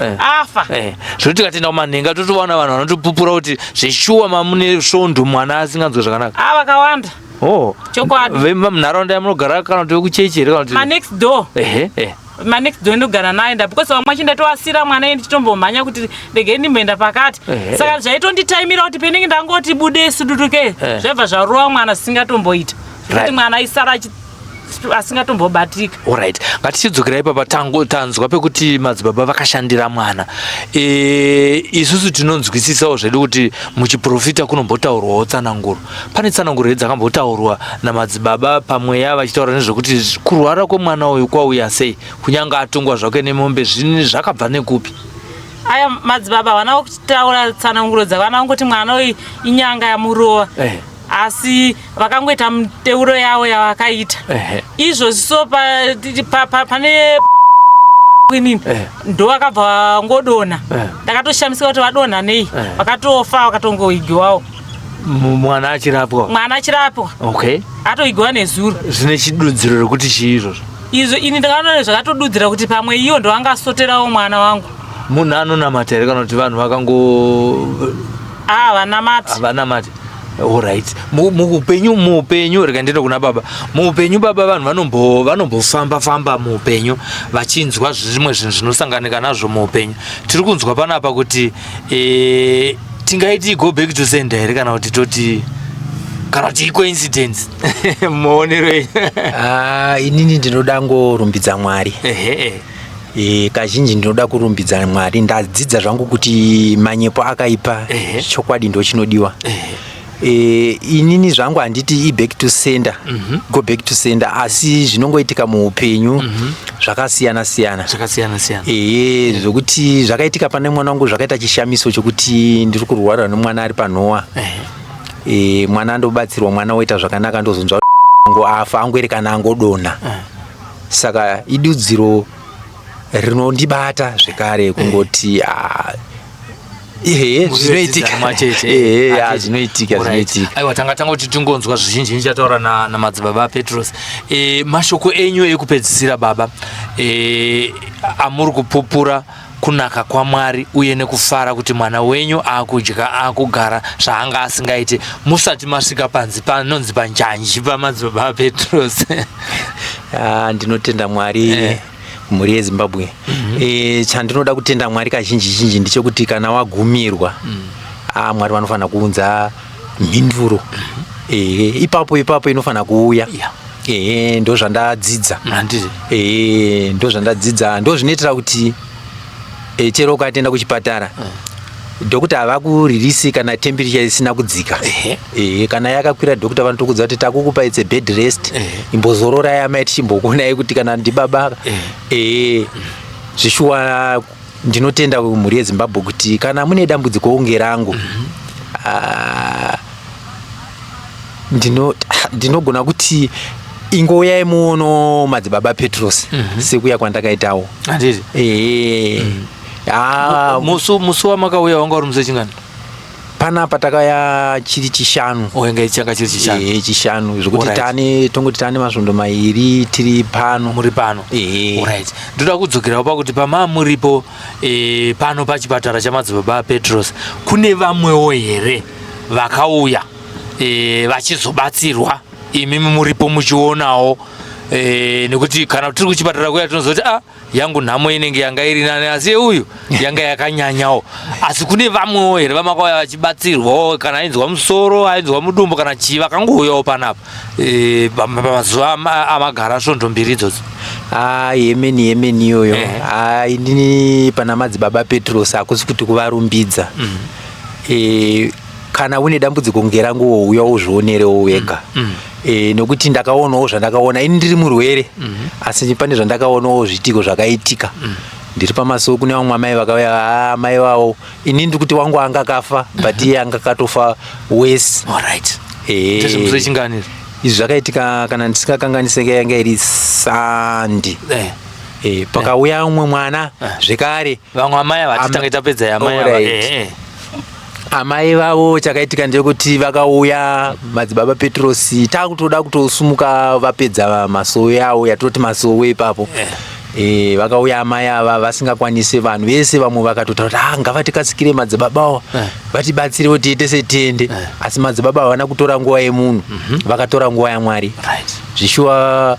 afa. Zvekuti tikatenda kumanenga totowana vanhu vanotopupura kuti zveshuwa mamune svondo mwana asinganzwe zvakanaka. Ah, vakawanda. Oh. Chokwadi. Vemunharaunda yamunogara kana kuti vekuchechi here kana kuti? Ma next door. Ehe. Eh. Ma next door ndogara naye nda because vamwe vacho ndatovasira mwana iye ndichitombomhanya kuti regei ndimboenda pakati. Saka zvaitonditaimira kuti penenge ndangoti bude suduruke, zvaibva zvarova mwana zvisingatomboita. Zvekuti mwana aisara asingatombobatika. Alright. Ngatichidzokera ipapa, tanzwa pekuti madzibaba vakashandira mwana. Isusu tinonzwisisawo zvedu kuti muchiprofita kunombotaurwawo tsananguro. Pane tsananguro here dzakambotaurwa namadzibaba pamweya vachitaura nezvekuti kurwara kwemwana uyu kwauya sei, kunyange atungwa zvake nemombe, zvinhu zvakabva nekupi? Aya madzibaba havana kutaura tsananguro dzavana, vangoti mwana uyu inyanga yamurova. Asi vakangoita miteuro yavo yavakaita. Izvozvi so pane inini ndo vakabva vangodonha. Ndakatoshamisika kuti vadonha nei, vakatofa, vakatongoigiwawo. Mwana achirapwa? Mwana achirapwa. Atoigiwa nezuro. Zvine chidudziro rekuti chii izvozvo? Izvo ini ndakaona zvakatodudzira kuti pamwe iyo ndo angasoterawo mwana wangu. Munhu anonamata here kana kuti vanhu vakango Ah, vanamati. Havanamati. Alright. Muupenyu rega ndiende kuna baba. Muupenyu baba, vanhu vanombofamba famba muupenyu vachinzwa zvimwe zvinhu zvinosanganika nazvo muupenyu. Tiri kunzwa panapa kuti tingaiti go back to sender here kana kuti toti kana kuti coincidence, muonero enyu? Ah, inini ndinoda ngorumbidza Mwari. E, kazhinji ndinoda kurumbidza Mwari. Ndadzidza zvangu kuti manyepo akaipa, chokwadi ndo chinodiwa. E, inini zvangu handiti i-back to sender, go back to sender, asi zvinongoitika muupenyu zvakasiyana siyana. Zvakasiyana siyana. Ehe, zvokuti zvakaitika pane mwana wangu zvakaita chishamiso chokuti ndiri kurwara nemwana ari panhowa. E, mwana andobatsirwa, mwana woita zvakanaka, ndozonzwa ngo afa, angoerekana angodonha. Saka idudziro rinondibata zvekare kungoti ah, ehe, zvinoitika. Machete. Ehe, ah, zvinoitika, zvinoitika. Aiwa, tanga tangoti tingonzwa zvizhinji ndichataura namadzibaba Petros. Mashoko enyu ekupedzisira, baba, amuri kupupura kunaka kwaMwari uye nekufara kuti mwana wenyu akudya, akugara zvaanga asingaite musati masvika panzi panonzi panjanji pamadzibaba Petros. Ah, ndinotenda Mwari. Mhuri yeZimbabwe, chandinoda kutenda Mwari kazhinji zhinji ndechekuti kana wagumirwa, ah, Mwari vanofanira kuunza mhinduro ipapo ipapo inofanira kuuya. Ehe, ndo zvandadzidza. Handiti? Ehe, ndo zvandadzidza, ndo zvinoitira kuti chero ukatenda kuchipatara, dhokota havakuririsi kana temperature isina kudzika. Ehe, kana yakakwira, dhokota vanotokudza kuti takukupa, it's a bed rest, imbozororai amai, tichimbokuonai kuti kana ndibaba. Ehe, zvishuwa ndinotenda mhuri yeZimbabwe kuti kana mune dambudziko unge rangu, ah, ndinogona kuti ingouyai muono madzibaba Petros sekuya kwandakaitawo. Handiti? Ehe. Ah, Musi wamakauya wanga uri musi wechingani? Panapa takauya chiri Chishanu. Oenga changa chiri Chishanu. Ehe, Chishanu, zvokuti tane tongoti tane masvondo 2 tiri pano. Muri pano. Ehe. Alright, ndoda kudzokerawo pakuti pamaa muripo pano pachipatara chamadzibaba aPetros, kune vamwewo here vakauya vachizobatsirwa imimi muripo muchionawo? Nekuti kana tiri kuchipatara kuya tinozoti, ah, yangu nhamo inenge yanga iri nani, asi yeuyu yanga yakanyanyawo. Asi kune vamwewo here vamakauya vachibatsirwawo, kana ainzwa musoro, ainzwa mudumbu kana chii, vakangouyawo panapa pamazuva amagara svondo 2 idzodzo? Ah, yemeni yemeni iyoyo. Ah, inini pana madzibaba Petros hakusi kuti kuvarumbidza. Kana une dambudziko kunge ranguwo, uya uzvionerewo wega. Nokuti ndakaonawo zvandakaona. Ini ndiri murwere, asi pane zvandakaonawo, zviitiko zvakaitika ndiri pamasuo. Kune vamwe amai vakauya. Ah, amai vavo, ini ndiri kuti wangu anga akafa, but iye anga akatofa wese. Alright, ndezvemusi wechingani izvi? Izvi zvakaitika, kana ndisingakanganiseke, yanga iri Sunday. Pakauya umwe mwana zvekare. Vamwe amai ava, titange tapedza yamai ava. Alright. Amai vavo, chakaitika ndechekuti vakauya madzibaba Petrosi takutoda kutosumuka, vapedza masowe avo, yatoti masowe ipapo. Vakauya amai ava vasingakwanisi. Vanhu vese vamwe vakatotaura kuti, ah, ngavatikasikire madzibaba ava, vatibatsirewo tiite setiende. Asi madzibaba havana kutora nguva yemunhu, vakatora nguva yaMwari. Zvishuwa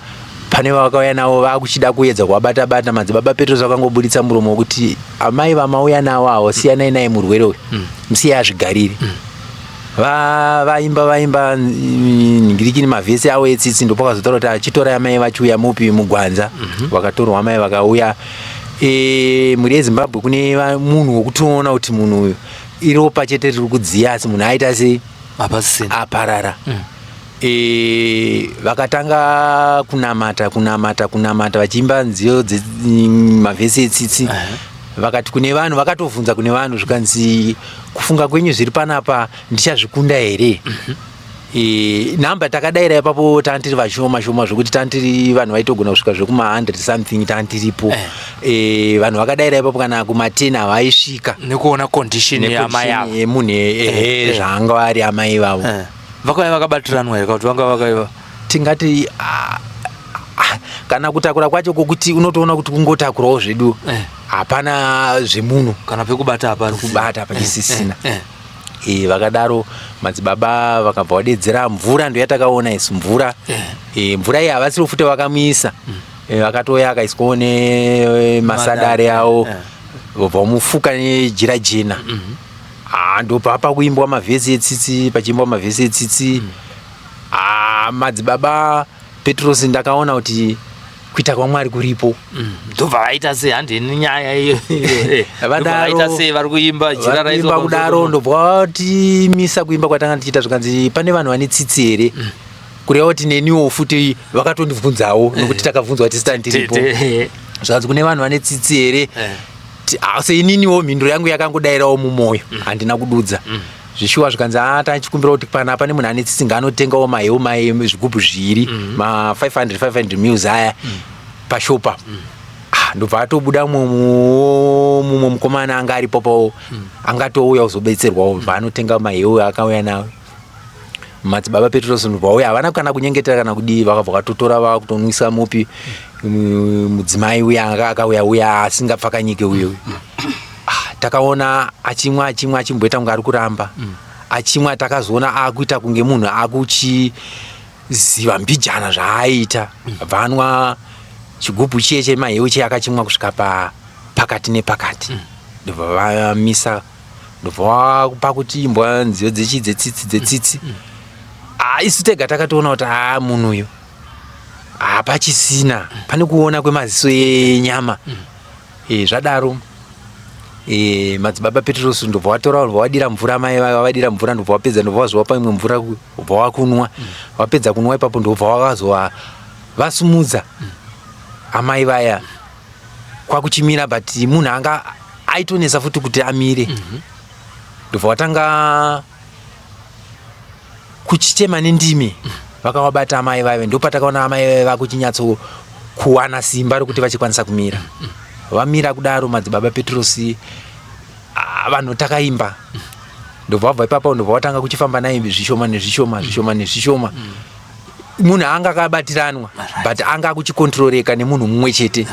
pane vakauya navo vakuchida kuedza kuvabata bata, madzibaba Petros vakangoburitsa muromo wekuti, amai vamauya navo avo, siyanai naye murwere uyu, musiye azvigarire. Vaimba vaimba nhingirikini mavhesi avo etsitsi, ndopakazotaura kuti achitorai amai vachiuya mupi mugwanza. Vakatorwa amai vakauya. Mhuri yeZimbabwe, kune munhu wekutoona kuti munhu uyu iropa chete riri kudziya, asi munhu aita sei? Hapasisina. Aparara. Vakatanga kunamata, kunamata, kunamata, vachiimba nziyo mavhesi etsitsi. Vakati kune vanhu, vakatovhunza kune vanhu, zvikanzi, kufunga kwenyu zviri panapa ndichazvikunda here? Nhamba takadaira ipapo tanga tiri vashoma shoma, zvokuti tanga tiri vanhu vaitogona kusvika zvekuma 100 something tanga tiripo. Vanhu vakadaira ipapo kana kuma10 havaisvika. Nekuona condition yamai ava. Yemunhu, ehe, zvaanga vari amai vavo. Vakauya vakabatiranwa here, kana kuti vanga vakaiva? Tingati ah, ah, kana kutakura kwacho kwokuti unotoona kuti kungotakurawo zvedu, hapana zvemunhu. Kana pekubata hapana. Kubata pachisisina. Vakadaro madzibaba vakabva vadedzera mvura, ndo yatakaona isu mvura. Mvura iyi havasiro futi vakamuisa. Vakatouya akaiswawo nemasadare avo, vobva vamufuka nejira jena. Ah, ndobva pakuimbwa mavhesi etsitsi, pachiimbwa mavhesi etsitsi. Ah, madzibaba Petros ndakaona kuti Kuita kwaMwari kuripo. Ndobva vaita sei? Handini nyaya iyo. Vaita sei? Vari kuimba jira raiswa kudaro, ndobva vatimisa kuimba kwatanga tichiita, zvikanzi pane vanhu vane tsitsi here? Kureva kuti neniwo futi vakatondibvunzawo, nokuti takabvunzwa tisitani tiripo. Zvikanzi kune vanhu vane tsitsi here? Seininiwo mhinduro yangu yakangodairawo mumwoyo, handina kududza zvishuwa. Zvikanzi a tachikumbira kuti pana pane munhu ane tsitsi ngaanotengawo maheu mai zvigubhu zviviri, ma 500 500 mils aya, pashopa. Ah, ndobva atobuda mumwe mukomana anga aripo pawo, angatouya kuzobetserwawo, bva anotenga maheu akauya nawo. Madzibaba Petros ndobva uya, havana kana kunyengetera kana kudii, vakabva vatotora vakutonwisa mupi mudzimai uya anga akauya uya asingapfakanyike uye uyu. Ah, takaona achimwa achimwa, achimboita kunge ari kuramba achimwa. Takazoona akuita kunge munhu akuchiziva mbijana zvaaita, bva anwa chigubhu chiye chemaheu chiye, akachimwa kusvika pakati nepakati, ndobva vamisa, ndobva vakupa kuti imbwa nziyo dzechi dzetsitsi dzetsitsi. Ah, isu tega takatoona kuti aa munhu uyu hapachisina pane kuona kwemaziso enyama. Zvadaro madzibaba Petros ndobva watora, ndobva wadira mvura mai vavadira mvura, ndobva wapedza, ndobva wazovapa imwe mvura, ndobva wakunwa. Wapedza kunwa ipapo, ndobva wakazova vasumudza amai vaya kwakuchimira, but munhu anga aitonetsa futi kuti amire. Ndobva watanga kuchichema nendimi, vakavabata amai vaive. Ndopatakaona amai vaive vakuchinyatso kuwana simba rokuti vachikwanisa kumira. Vamira kudaro, madzibaba Petrosi, ah, vanhu takaimba, ndobva wabva ipapo, ndobva watanga kuchifamba naye zvishoma nezvishoma, zvishoma nezvishoma. Munhu anga akabatiranwa, but anga akuchikontroreka nemunhu mumwe chete.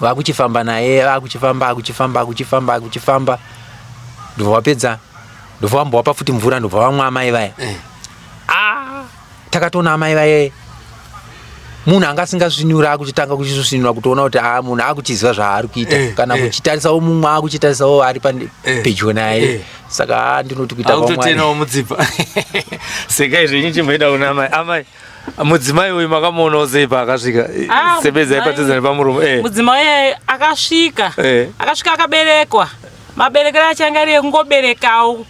Vakuchifamba naye, vakuchifamba, akuchifamba, akuchifamba, akuchifamba, ndobva wapedza, ndobva wambowapa futi mvura, ndobva vamwa amai vaya. Ah, takatoona amai vaye munhu anga asingasvinura akuchitanga kuchisvinura, kutoona kuti a munhu akuchiziva zvaari kuita, kana kuchitarisawo mumwe, akuchitarisawo ari pedyo naye. Saka ah, ndinoti kuita kwaMwari. Akutotenawo mudzibva. Sekai zvenyu, chimboenda kuna amai. Amai, mudzimai uyu makamuonawo sei paakasvika? Ah, Sebedzai padhuze nepamuromo. Mudzimai akasvika, akasvika akaberekwa. Maberekero acho anga ari ekungoberekawo,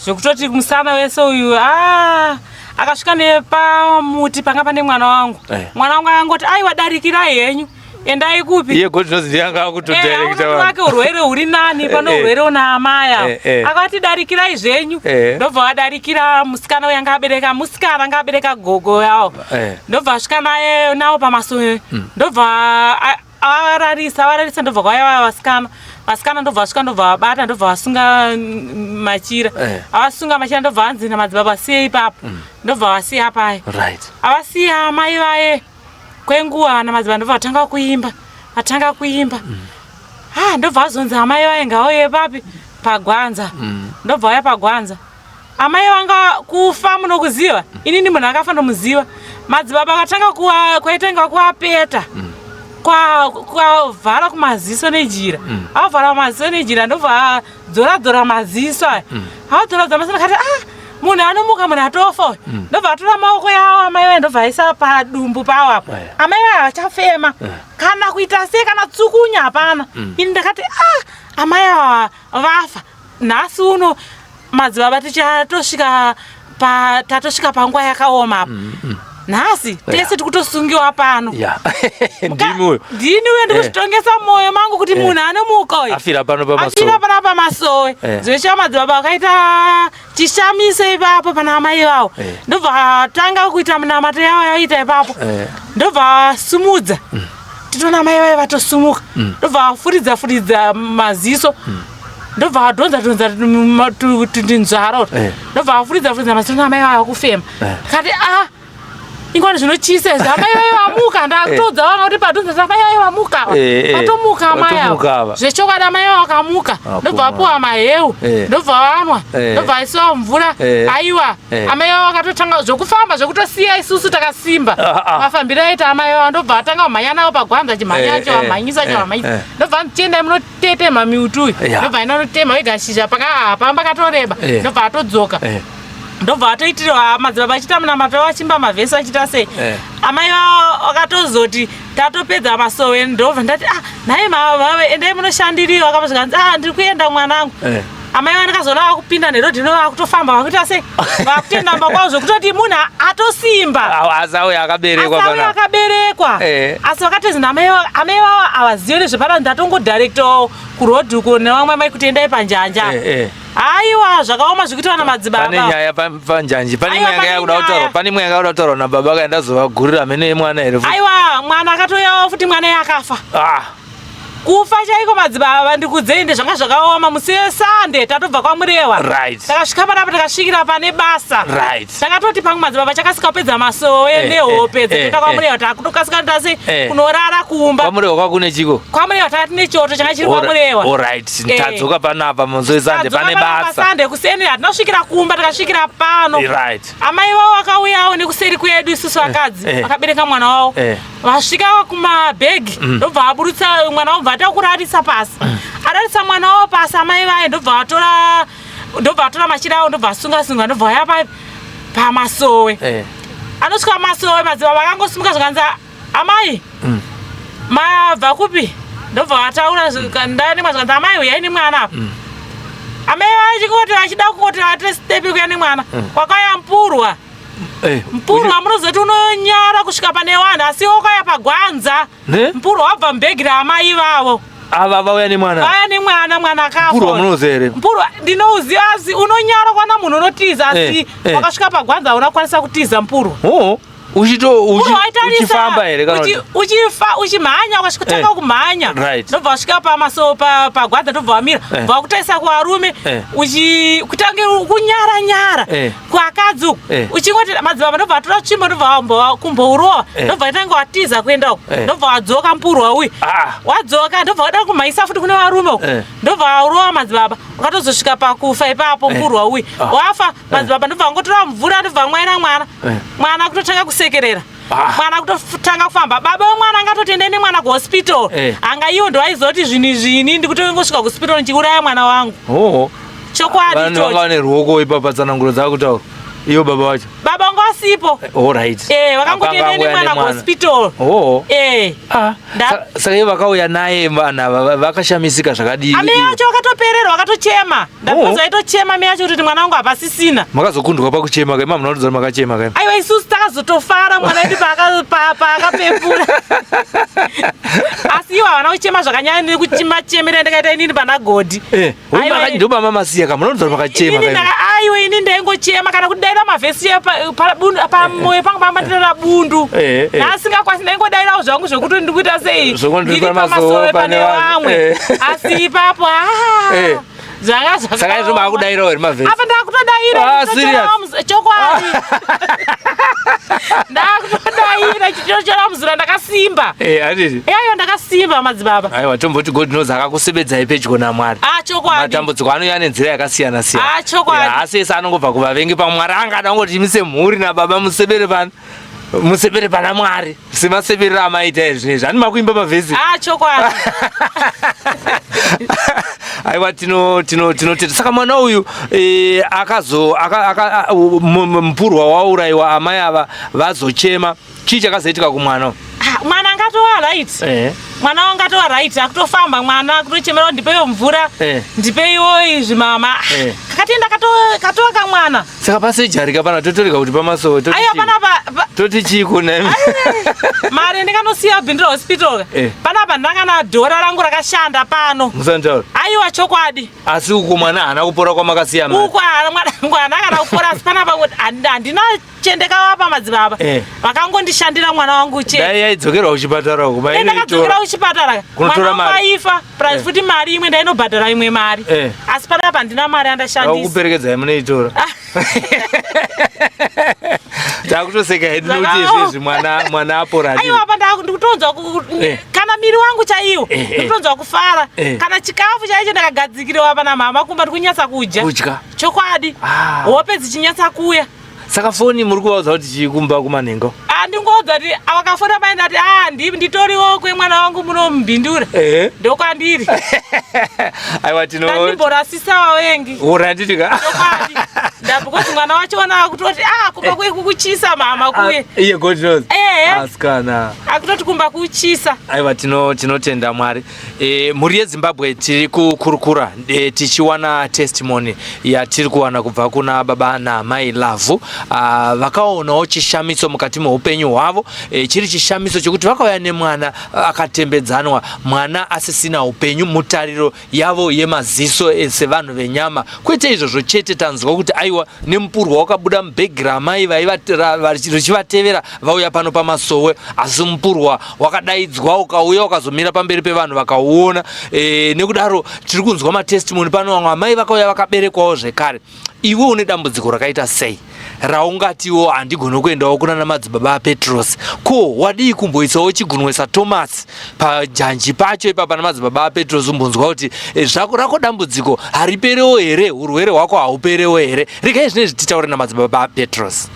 zvekutoti musana wese uyu. Ah, akasvika nepamuti panga pane mwana wangu. Mwana wangu akangoti, aiwa, darikirai henyu, endai kupi? Iye God knows ndiye anga akutodirecta vanhu. Wake urwere huri nani pano, urwere una amai. Akati, darikirai zvenyu. Ndobva vadarikira musikana uyu anga abereka, musikana anga abereka gogo yawo. Ndobva asvika naye nawo pamasowe, ndobva avararisa, avararisa, ndobva kwauya vaya vasikana. Vasikana ndobva vasvika, ndobva vabata, ndobva vasunga machira. Avasunga machira, ndobva vanzi namadzibaba, siyei ipapo. Ndobva vasiya paya. Avasiya amai vaye kwenguva, namadzibaba ndobva vatanga kuimba, vatanga kuimba. Ah, ndobva azonzi amai vaye ngauye papi? Pagwanza. Ndobva vauya pagwanza. Amai vanga kufa, munokuziva, inini munhu akafa ndomuziva. Madzibaba akatanga kwaitanga kuapeta, kwavhara kumaziso nejira. Avhara kumaziso nejira, ndobva adzora dzora maziso aya. Adzora dzora maziso, ndakati, ah, munhu anomuka, munhu atofa uyu. Ndobva atora maoko yavo amai vaye, ndobva aisa padumbu pavo apo. Amai vaye havachafema kana kuita sei, kana tsukunya hapana. Ini ndakati, ah, amai ava vafa nhasi uno. Madzibaba, tichatosvika pa tatosvika panguva yakaoma apa nhasi, tese tikutosungiwa pano. Ndimi uyu. Ndini uyo ndikuzvitongesa mumwoyo mangu kuti munhu anomuka uyu. Afira pano afira pamasowe. Pana pamasowe. Zveshuwa madzibaba vakaita chishamiso ipapo pana amai vavo. Ndobva atanga kuita munamato yavo yaita ipapo. Ndobva asumudza, titoona amai vaye vatosumuka. Ndobva afuridza furidza maziso, ndobva adhonza dhonza tinzvara. Ndobva afuridza furidza maziso, amai vaye vakufema. Kati, ah, ingwani zvinotyisa izvi, amai vaye vamuka. Ndakutoudza vana kuti padhonza amai vaye vamuka ava. Vatomuka amai Vatomuka ava. Ava. Zvechokwadi amai vavo vakamuka. Ndobva vapuwa maheu. Ndobva vanwa. Ndobva vaisiwa mvura. Aiwa, amai vavo vakatotanga zvokufamba, zvekutosiya isusu takasimba. Ah, ah. Mafambiro aita amai vavo, ndobva atanga kumhanya navo pagwanza, chimhanya, chivamhanyisa, chivamhanyisa. Ndobva anzi, munotema miutu uyu. Ndobva aenda notema vega shizha paka pamba katoreba. Ndobva atodzoka. Ndobva vatoitirwa madzibaba achiita munamato vachimba mavhesi achiita sei. Amai vavo vakatozoti tatopedza masowe, ndobva ndati ah nhai mama endai munoshandiriwa. Akabva zvikanzi ah ndiri kuenda mwanangu. Amai vavo ndakazoona vakupinda nerodhi ino vakutofamba vakuita sei, vakutoenda mumba kwavo, zvekutoti munhu atosimba. Asi auya akaberekwa. Asi auya akaberekwa. Asi vakatozi amai vavo havazive nezvepana, ndatongodharektawo kurodhi uko nevamwe amai kuti endai panjanja. Aiwa zvakaoma zvikuitwa namadzibaba. Pane nyaya panjanji, pane imwe yanga yakuda kutaurwa, pane imwe yanga yakuda kutaurwa nababa kaenda zovagurira mene yemwana here futi? Aiwa mwana akatoyawo futi, mwana yakafa. Ah. Kufa chaiko madzibaba, ndikudzei nde zvanga zvakaoma. Musi wesande tatobva kwaMurewa. Takasvika panapa, takasvikira pane basa. Takatoti pamwe madzibaba chakasika kupedza masowe nehope dzekuenda kwaMurewa, takutokasika tasi kunorara kumba. KwaMurewa kwakune chiko? KwaMurewa takati nechoto changa chiri kwaMurewa. Alright. Tadzoka panapa musi wesande pane basa. Sande kuseni hatina kusvikira kumba, takasvikira pano. Amai vavo vakauyawo nekuseri kwedu isusu vakadzi vakabereka mwana wavo. Vasvika kumabhegi, ndobva aburutsa mwana wavo, bva atakurarisa pasi. Ararisa mwana wavo pasi amai vaye, ndobva atora, ndobva atora machira avo, ndobva asunga sunga, ndobva vaya pamasowe. Anosvika masowe, madzibaba akangosimuka zvikanzi amai mabva kupi? Ndobva vataura ndanemwa, zvikanzi amai uyai nemwana apa. Amai vachingoti vachida kungoti vatore step kuya nemwana, kwakauya mpurwa. Mpurwa munozoti unonyara kusvika pane vanhu, asi wakauya pagwanza. Ne? Mpurwa wabva mubhegi raamai vavo. Ava vauya nemwana. Vauya nemwana, mwana akafa. Mpurwa munoziva here? Mpurwa ndinouziva, asi unonyara kwana munhu unotiza, asi wakasvika pagwanza hauna kukwanisa kutiza mpurwa. Oh. Uchito Mpurwa waitarisa, uchifamba here kana uchifa uchimhanya, ukasvika tanga kumhanya. Ndobva wasvika pamaso pagwanza, ndobva wamira. Bva wakutarisa kuvarume, kutange kunyara nyara kuakadzi uku. Uchingoti madzibaba ndobva atora tsvimbo, ndobva kumbourova. Ndobva watange watiza kuenda uku. Ndobva wadzoka mpurwa uyu. Wadzoka ndobva wada kumhanyisa futi kune varume uku. Ndobva waurova madzibaba, wakatozosvika pakufa ipapo. Mpurwa uyu wafa madzibaba, ndobva wangotora mvura, ndobva wamwaira mwana. Mwana kutotanga kusekerera. Mwana kutotanga kufamba. Baba wemwana angatoti endai nemwana kuhospital. Anga iwo ndoaizoti zvinhu izvi, ini ndikutongosvika kuhospital ndichiuraya mwana wangu. Chokwadi Vanhu ichocho. vanga vane ruoko ipapa, tsananguro dzakutaura ivo baba vacho. Baba vanga vasipo. Alright. Vakangoti Akanga endai anguya nemwana kuhospital. Ah. Saka ivo vakauya naye vanhu ava vakashamisika zvakadii? Amai acho vakatopererwa, vakatochema. Ndapedza aitochema amai acho kuti mwana wangu hapasisina. Makazokundwa pakuchema kaima, munoratidza kuti makachema kaima. Aiwa isusu takazotofara mwana wedu paakapepura, asi ivo havana kuchema zvakanyanya nekuchemera ndakaita inini pana Godhi. Aiwa, ndo mama masiya ka, munoratidza kuti makachema Inini kaima. Aiwa ini ndaingochema kana kudaira mavhesi pamoyo pangu pambatirara bundu. Asingakwanisi, ndaingodairawo zvangu zvekuti ndikuita sei, Zvekuti ndiri ndiri pamasowe pamasowe pane pane vanhu. vamwe. Asi ipapo zvanga Saka izvo makudairawo here mavhesi? Apa ndakutodaira. Ah, ndikutochera serious? Chokwadi ndakutodaira, chichochera muzura, ndakasimba. Handiti? Aiwa ndakasimba madzibaba. Aiwa, tomboti God knows akakusebedzai pedyo naMwari. Ah, chokwadi. Matambudziko anouya nenzira yakasiyana siyana. Ah, chokwadi. Asi ese anongobva kuvavengi. Pamwari angada kungoti imi semhuri nababa musebere pana, musebere pana Mwari semaseberero amaita izvinezvi. Hani makuimba mavhesi? Ah, chokwadi. Aiwa, tinotenda. Saka mwana uyu akazo mpurwa waurayiwa, amai ava vazochema, chii chakazoitika kumwana uyu? Ah, mwana angatova right. Mwana wangu atova right, akutofamba mwana, akutochemera kuti ndipeiwo mvura, ndipeiwo izvi mama. Kakatenda katova kamwana. Saka pasejarika pana totorega kuti pamasowe toti Aiwa chii? panapa Toti chii kuna imi? Mari ndinganosiya Bindura Hospital. Panapa ndanga na dhora rangu rakashanda pano. Musantaura. Aiwa chokwadi. Asi uku mwana haana kupora kwamakasiya mari? Uku haana, mwana wangu haana kana kupora, asi panapa handina chendekavapa madzibaba. Vakangondishandira mwana wangu chete. Dai yaidzokerwa kuchipatara uku. Dai ndakadzokera kuchipatara, Kunotora mwana wangu mari. aifa, plus futi mari imwe ndainobhadhara imwe mari. Asi panapa handina mari yandashandisa. Kuperekedzai munoitora. Takutoseka hedu nekuti izvezvi mwana apora. Aiwa, apa ndikutonzwa kana miri wangu chaiwo ndikutonzwa kufara. Kana chikafu chaicho ndakagadzikiriwa pana mama kumba, ndikunyatsa kudya. Kudya. Chokwadi. Ah. Hope dzichinyatsa kuuya. Saka foni muri kuvaudza kuti chii kumba kumanhengo? Andingoudza kuti vakafona pai, ndati a nditoriwo kwemwana wangu munomubhindura. Ndokwandiri. Aiwa, tino Ndandimborasisa vavengi. Uranditika. Chokwadi. Ndenda because mwana wacho ona akutoti ah kumba kuye kukuchisa mama kuye. Ah, iye God knows. Eh. Asikana. Akutoti kumba kuchisa. Aiwa tino tinotenda Mwari. E, mhuri yeZimbabwe tiri kukurukura e, tichiwana testimony yatiri kuwana kubva kuna baba naamai Lavhu ah, vakaonawo chishamiso mukati meupenyu hwavo e, chiri chishamiso chekuti vakauya nemwana akatembedzanwa mwana asisina upenyu mutariro yavo yemaziso eh, sevanhu venyama kwete izvozvo chete tanzwa kuti aiwa nemupurwa wakabuda mubhegi ramai richivatevera vauya pano pamasowe asi mupurwa wakadaidzwa ukauya ukazomira pamberi pevanhu vakauona e, nekudaro tiri kunzwa matestimony pano vamwe amai vakauya vakaberekwawo zvekare Iwe une dambudziko rakaita sei raungatiwo handigone kuendawo kunana madzibaba aPetros? Ko wadii kumboisawo chigunwe saTomasi pajanji pacho ipapa namadzibaba aPetros umbonzwa kuti eh, zvako rako dambudziko hariperewo here? Urwere hwako hauperewo here? Regai zvinezvi titaure namadzibaba aPetros.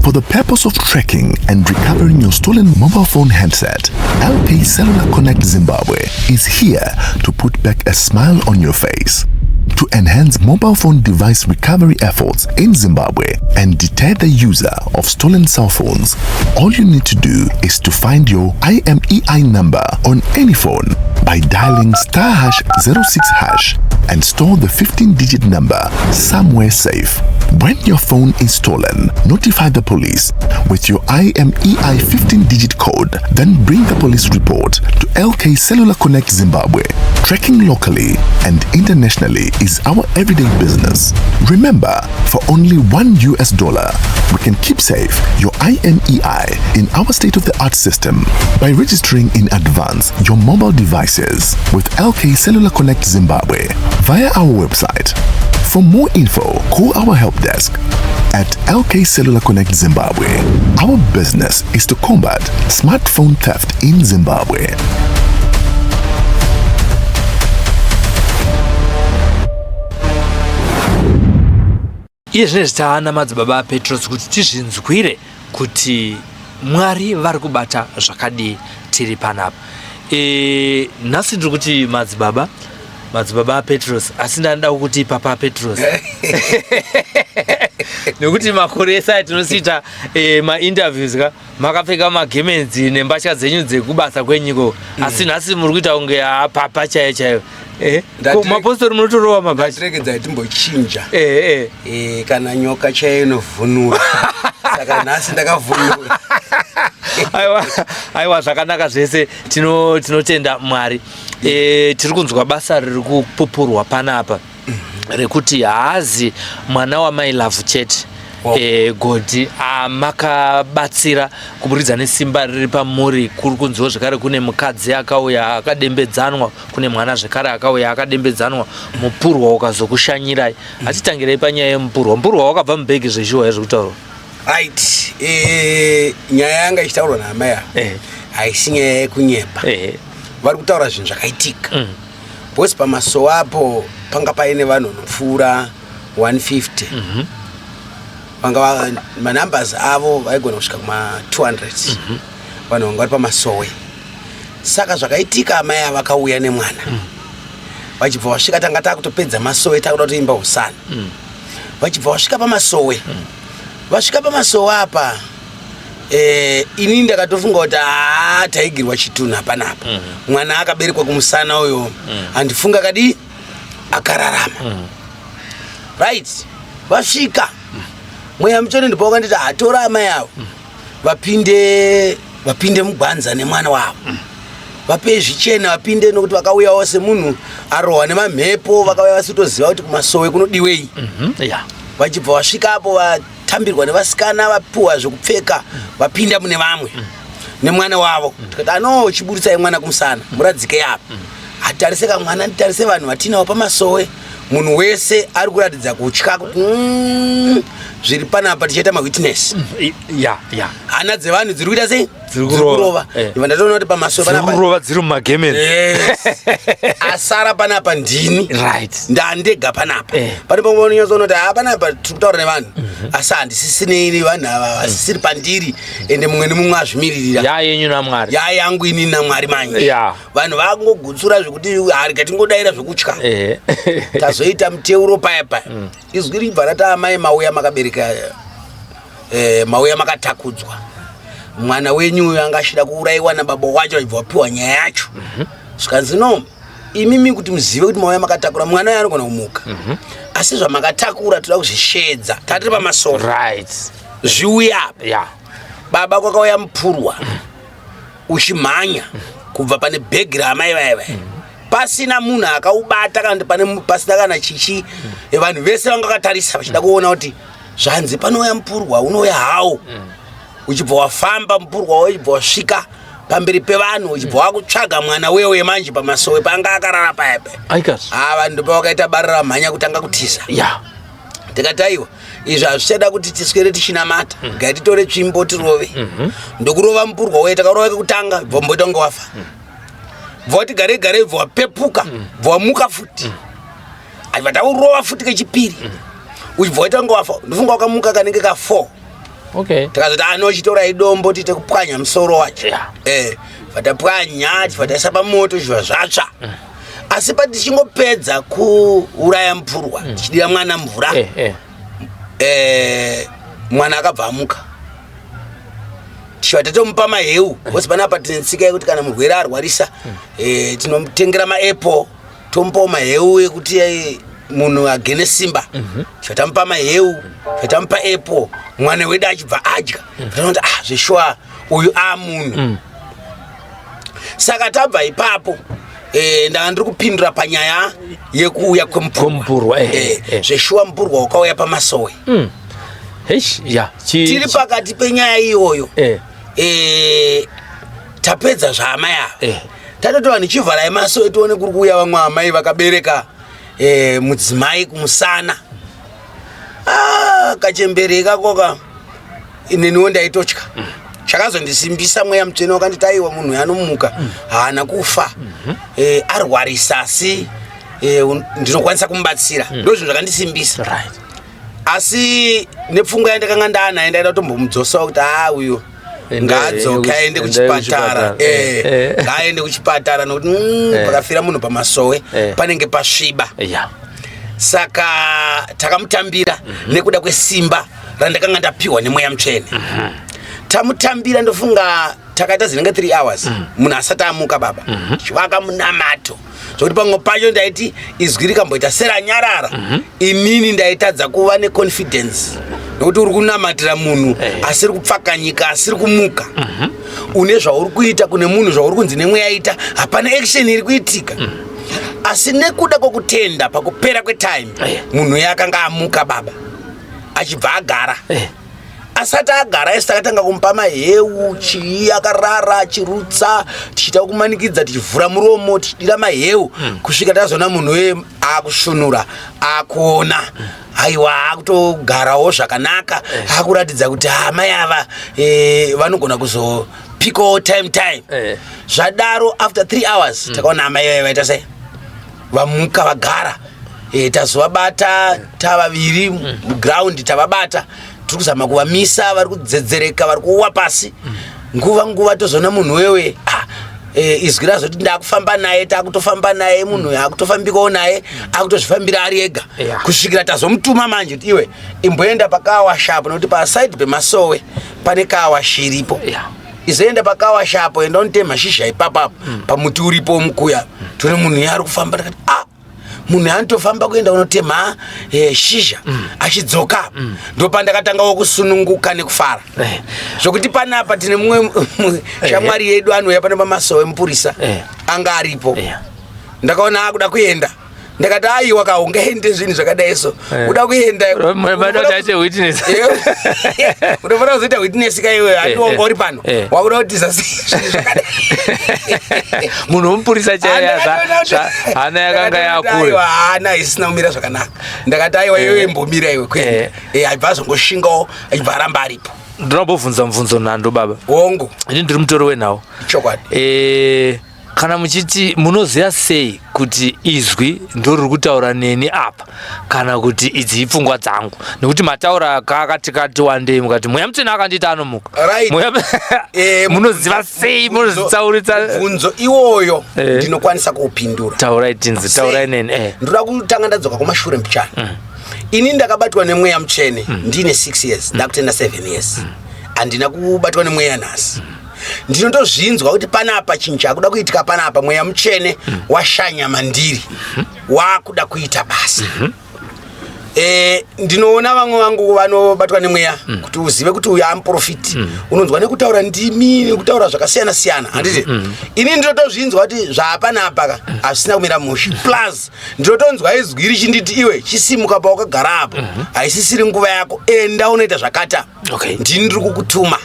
For the purpose of tracking and recovering your stolen mobile phone handset, LK Cellular Connect Zimbabwe is here to put back a smile on your face. To enhance mobile phone device recovery efforts in Zimbabwe and deter the user of stolen cell phones, all you need to do is to find your IMEI number on any phone by dialing star hash 06 hash and store the 15-digit number somewhere safe. When your phone is stolen, notify the police with your IMEI 15-digit code, then bring the police report to LK Cellular Connect Zimbabwe. Tracking locally and internationally is our everyday business. Remember, for only one US dollar, we can keep safe your IMEI in our state-of-the-art system by registering in advance your mobile devices with LK Cellular Connect Zimbabwe via our website. For more info, call our help desk at LK Cellular Connect Zimbabwe. Our business is to combat smartphone theft in Zimbabwe. Iye zvinezvi taana madzibaba aPetros kuti tizvinzwire kuti Mwari vari kubata zvakadii tiri panapa. E, nhasi ndiri kuti madzibaba madzibaba aPetros asi ndanoda kuti papa Petros nekuti makore ese aya tinosiita e, mainterviews ka makapfeka magemenzi nembatya dzenyu dzekubasa kwenyiko asi nhasi muri kuita kunge papa chaiyo chaiyo Eh, ko mapostori munotorova mabhachi tiregedzai timbochinja eh, eh. eh, kana nyoka chaiyo inovhunura saka nhasi ndakavhunura aiwa aiwa zvakanaka zvese tinotenda tino mwari e, tiri kunzwa basa riri kupupurwa panapa rekuti haazi mwana wamai love chete wow. E, godi makabatsira kuburikidza nesimba riri pamuri kuri kunziwo zvekare kune mukadzi akauya akadembedzanwa kune mwana zvekare akauya akadembedzanwa mupurwa ukazokushanyirai hatitangirei panyaya yemupurwa mupurwa wakabva mubhegi zveshuwa here zvekutaurwa right e, nyaya yanga ichitaurwa naamai ava eh. haisi nyaya yekunyepa eh. vari kutaura zvinhu zvakaitika mm. because pamasowa apo panga paine vanhu vanopfuura 150 mm -hmm. vanga manumbers avo vaigona kusvika kuma 200 mm -hmm. vanhu vanga vari pamasowe saka zvakaitika amai ava vakauya nemwana mm. vachibva vasvika tanga takutopedza masowe takuda kutoimba husana mm. vachibva vasvika pamasowe mm. vasvika pamasowe apa eh, inini ndakatofunga kuti haa taigirwa chitunha panapa mm. mwana akaberekwa kumusana uyo mm. handifunga kadii akararama mm. right vasvika mm. mweya mutsvene ndipo wakanditi hatora amai avo mm. vapinde vapinde mugwanza nemwana wavo mm. vapei zvichena vapinde nokuti vakauyawo semunhu arohwa nemamhepo vakauya vasitoziva kuti kumasowe kunodiwei mm -hmm. yeah. vachibva vasvika apo vatambirwa nevasikana vapiwa zvekupfeka vapinda mune vamwe mm. nemwana wavo mm. tikati ano chiburitsai mwana kumusana mm. muradzike apa mm. atarise kamwana nditarise vanhu vatinavo pamasowe munhu wese ari kuratidza kutya kuti mm, zviri panapa tichaita mawitness mm, ya ya hana dzevanhu dziri kuita sei Dziri kurova. Ndibva ndatoona kuti pamasowe panapa kurova dziri mumagemenzi. Yes. Asara panapa ndini. Right. Ndandega panapa. Pane pamwe unonyatsoona kuti haa panapa tiri kutaura nevanhu. Asi handisisinei nevanhu ava vasisiri pandiri ende mumwe nemumwe azvimiririra. Ya yenyu naMwari. Ya yangu ini naMwari manje. Ya. Vanhu vakungogutsura zvekuti harika tingodaira zvekutya. Tazoita muteuro paya paya. Izwi ribva rati amai mauya makabereka mauya makatakudzwa. Mwana wenyu uyu anga achida kuurayiwa nababa wacho achibva wapiwa nyaya yacho. Zvikanzi no, imimi kuti muzive kuti mauya makatakura mwana uyu anogona kumuka. Asi zvamakatakura toda kuzvishedza. Tatiri pamasoro. Right. Zviuya apa. Yeah. Baba kwakauya mupurwa uchimhanya kubva pane bhegi raamai vaya vaya. Pasina munhu akaubata kana kuti pane pasina kana chichi. Vanhu vese vanga vakatarisa vachida kuona kuti zvanzi panouya mupurwa unouya hawo. Uchibva wafamba mupurwa uchibva wasvika pamberi pevanhu uchibva wakutsvaga mwana wewe manje pamasowe panga akarara paya paya. Aikas. Vanhu ndopavakaita bara ramhanya kutanga kutiza. Yeah. Tikati aiwa izvi hazvichada kuti tiswere tichinamata. Gai titore tsvimbo tirove. Ndokurova mupurwa uye takarova kekutanga bva mboita kunge wafa. Bva wati gare gare bva wapepuka bva wamuka futi. Achibva taurova futi kechipiri. Uchibva waita kunge wafa. Ndofunga wakamuka kanenge ka 4. Okay. Tikazoti ano chitorai dombo tiite kupwanya musoro wacho. Yeah. Vatapwanya tibva taisa pamoto zviva zvatsva. Asi patichingopedza kuuraya mupurwa tichidira mwana mvura. Mwana akabva amuka. Tichiva tatomupa maheu. Because panapa tine tsika yekuti kana murwere arwarisa, tinomutengera maapple, tomupawo maheu ekuti munhu agene simba. Tichiva tamupa maheu, tamupa apple, mwana wedu achibva adya. Tinoona kuti zveshuwa uyu amunhu. Saka tabva ipapo ndanga ndiri kupindura panyaya yekuuya kwemupurwa. Zveshuwa mupurwa wakauya pamasowe. Heish, ya, tiri pakati penyaya iyoyo. Tapedza zvaamai ava. Tatoti vanhu chivharai masowe tione kuri kuuya vamwe amai vakabereka mudzimai kumusana. Kachembere ikakoka ineniwo ndaitotya. Chakazondisimbisa mweya mutsvene wakanditi aiwa munhu anomuka haana kufa. Arwarisa asi ndinokwanisa kumubatsira. Ndozvinhu zvakandisimbisa. Right. Asi nepfungwa yandakanga ndaanayo ndaida kutombomudzosawo kuti uyu ngaadzoke aende kuchipatara. Ngaaende kuchipatara nokuti pakafira munhu pamasowe panenge pasviba. Yeah. Saka takamutambira nekuda kwesimba randakanga ndapiwa nemweya mutsvene. Tamutambira ndofunga takaita zinenge 3 hours munhu asati amuka baba. Chivaka munamato. Zvokuti pamwe pacho ndaiti izwi rikamboita seranyarara. Inini ndaitadza kuva neconfidence nokuti uri kunamatira munhu asiri kupfakanyika asiri kumuka. Une zvauri kuita kune munhu zvauri kunzi nemweya ita hapana action iri kuitika. Asi nekuda kwokutenda pakupera kwetime munhu uya akanga amuka baba achibva agara. Asati agara isi takatanga kumupa maheu chii akarara achirutsa tichiita kumanikidza tichivhura muromo tichidira maheu kusvika tazoona munhu uye akusvunura akuona aiwa akutogarawo zvakanaka akuratidza kuti amai ava vanogona kuzopikawo time. Zvadaro after 3 hours takaona amai vaya vaita sei vamuka vagara. Tazovabata tavaviri muground tavabata tiri kuzama kuvamisa vari kudzedzereka vari kuwa pasi. Nguva tozoona munhu wewe izwi razoti ndakufamba naye takutofamba naye munhu akutofambikawo naye akutozvifambira ari ega. Kusvikira tazomutuma manje kuti iwe imboenda pakawashapo nokuti paside pemasowe pane kawashi iripo. Izoenda pakawashapo enda unotema shizha ipapapo pamuti uripo mukuya. Tone munhu ari kufamba ndakati munhu anotofamba kuenda unotema shizha achidzoka. Ndopandakatangawo kusununguka nekufara. Zvokuti panapa tine mumwe shamwari yedu anouya pano pamasowe mupurisa anga aripo. Ndakaona akuda kuenda. Ndakati aiwa ka ungaende zvinhu zvakadai so. Uda kuenda. Unofanira kuzoita witness ka iwe handi wanga uri pano. Wakuda kutiza zvinhu zvakadai. Munhu womupurisa chaiye hana yakanga yakure. Hana isina kumira zvakanaka. Ndakati aiwa iwe imbomira iwe kuenda. Aibva azongoshingawo achibva aramba aripo. Ndinombobvunza mubvunzo nhando baba. Hongu. Ini ndiri mutori wenhau. Chokwadi. Eh, kana muchiti munoziva sei kuti izwi ndoriri kutaura neni apa kana kuti idzi ipfungwa dzangu nekuti mataura kakatikati wandei mukati mweya mutsvene akandiita anomuka right. mweya Eh, munoziva sei munozvitsaurisa mubvunzo iwoyo Eh. ndinokwanisa kuupindura. Taurai tinzi, taurai neni eh. Ndoda kutanga ndadzoka kumashure mbichana. Ini ndakabatwa nemweya mutsvene ndine 6 years, ndakutenda 7 years. Handina kubatwa nemweya nhasi. Ndinotozvinzwa kuti panapa chinhu chakuda kuitika panapa, mweya mutsvene washanya mandiri, wakuda kuita basa. Ndinoona vamwe vangu vanobatwa nemweya, kuti uzive kuti uyu amuprofiti, unonzwa nekutaura ndimi nekutaura zvakasiyana siyana, handiti? Ini ndinotozvinzwa kuti zvaapanapa ka hazvisina kumira mushe. Plus ndinotonzwa izwi richinditi, "Iwe, chisimuka pawakagara apo, haisisiri nguva yako, enda unoita zvakata." Ndini ndiri kukutuma.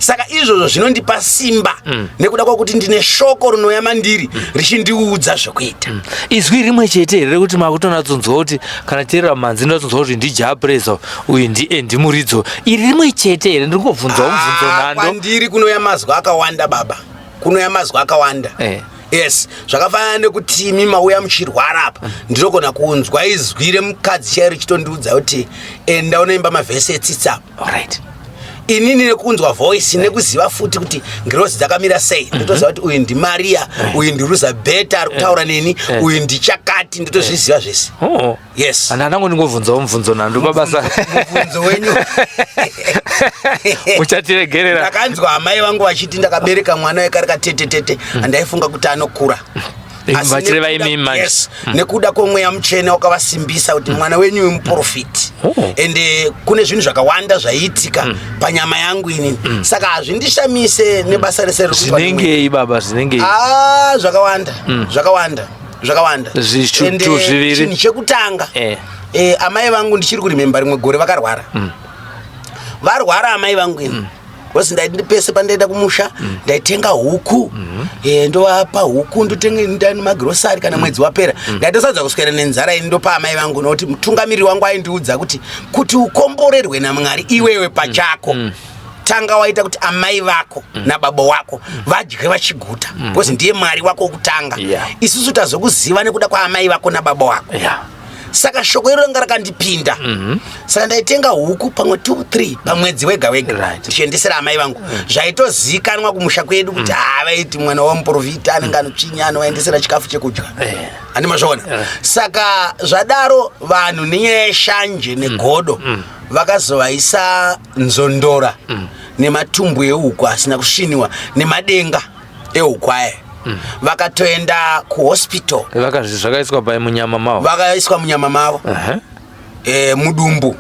Saka izvozvo zvinondipa simba nekuda kwekuti ndine shoko rinouya mandiri richindiudza zvekuita. Izwi rimwe chete here rekuti makutonatsonzwa kuti kana teerera manzi ndinatsonzwa kuti ndiJapreza uyu ndiMuridzo, iri rimwe chete here? Ndiri kungobvunzawo mubvunzo. Ah, nhando. Kwandiri kunouya mazwi akawanda baba, kunouya mazwi akawanda. Yes, zvakafanana nekuti imi mauya muchirwara apa, ndinogona kunzwa izwi remukadzi chairo richitondiudza kuti enda unoimba mavhesi etsitsi apa. Inini nekunzwa voice, nekuziva futi kuti ngirozi dzakamira sei, ndotoziva kuti uyu ndiMaria, uyu ndiRuzabheta ari kutaura neni, uyu ndichakati, ndotozviziva zvese. Oh. Yes. Handanga ndingobvunzawo mubvunzo nhando babasa. Mubvunzo wenyu. Uchatiregerera. Ndakanzwa amai vangu vachiti ndakabereka mwana wekari katetetete, handaifunga kuti anokura. Asi Vachireva imimi manje. Yes, nekuda kwomweya mutsvene wakavasimbisa kuti mwana wenyu uyu muprofiti. Ende kune zvinhu zvakawanda zvaiitika panyama yangu inini, saka hazvindishamise nebasa rese riri kuitwa nemweya. Zvinengei baba, zvinengei? Ah, zvakawanda, zvakawanda, zvakawanda. Zvishutu Ende zviviri. Chinhu chekutanga, amai vangu, ndichiri kurememba rimwe gore vakarwara. Varwara amai vangu ini, because ndaiti pese pandaenda kumusha ndaitenga huku, ndovapa huku, ndotenga magirosari. Kana mwedzi wapera ndaitosadza kuswera nenzara ini, ndopa amai vangu, nokuti mutungamiriri wangu aindiudza kuti ukomborerwe naMwari iwewe pachako, tanga waita kuti amai vako nababa wako vadye vachiguta, because ndiye Mwari wako wokutanga. Isusu tazokuziva nekuda kwaamai vako nababa wako. Saka shoko iro ranga rakandipinda. Saka ndaitenga huku pamwe 2 3 pamwedzi wega wega, ndichiendesera amai vangu. Zvaitozikanwa kumusha kwedu kuti ha, vaiti mwana wamuprofita anenge anotsvinya, anovaendesera chikafu chekudya. Handi mazviona? Saka zvadaro, vanhu nenyaya yeshanje negodo vakazovaisa nzondora nematumbu ehuku asina kusviniwa nemadenga ehuku aya. Vakatoenda kuhospital. Zvakaiswa pai munyama mavo? Vakaiswa munyama mavo, mudumbu.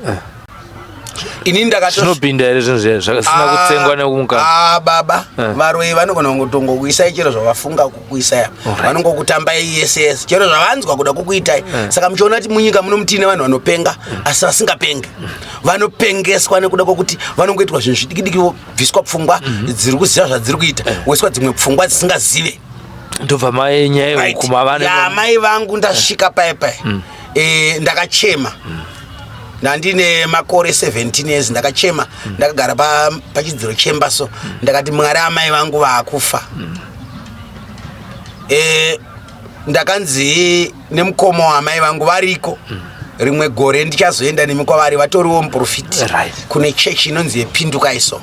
Inini ndakato Zvinopinda here zvinhu zviya zvisina kutsengwa nekumukana? Ah, baba, Eh. varoyi vanogona kungotongokuisai chero zvavafunga kukuisai apa. Vanongokutambai yese yese, chero zvavanzwa kuda kukuitai. Saka muchiona kuti munyika muno mutine vanhu vanopenga asi vasingapengi, vanopengeswa nekuda kwokuti vanongoitwa zvinhu zvidiki diki, vobviswa pfungwa dziri kuziva zvadziri kuita, woiswa dzimwe pfungwa dzisingazive. Ndobva mai nyaya yehuku mava Ya mai vangu, ndasvika paya paya, ndakachema. Ndandine makore 17 years. Ndakachema ndakagara pachidziro chemba so, ndakati, "Mwari, amai vangu vaakufa." Ndakanzi nemukoma waamai vangu variko, rimwe gore ndichazoenda nemi kwavari, vatoriwo muprofiti kune chechi inonzi yePindukai. So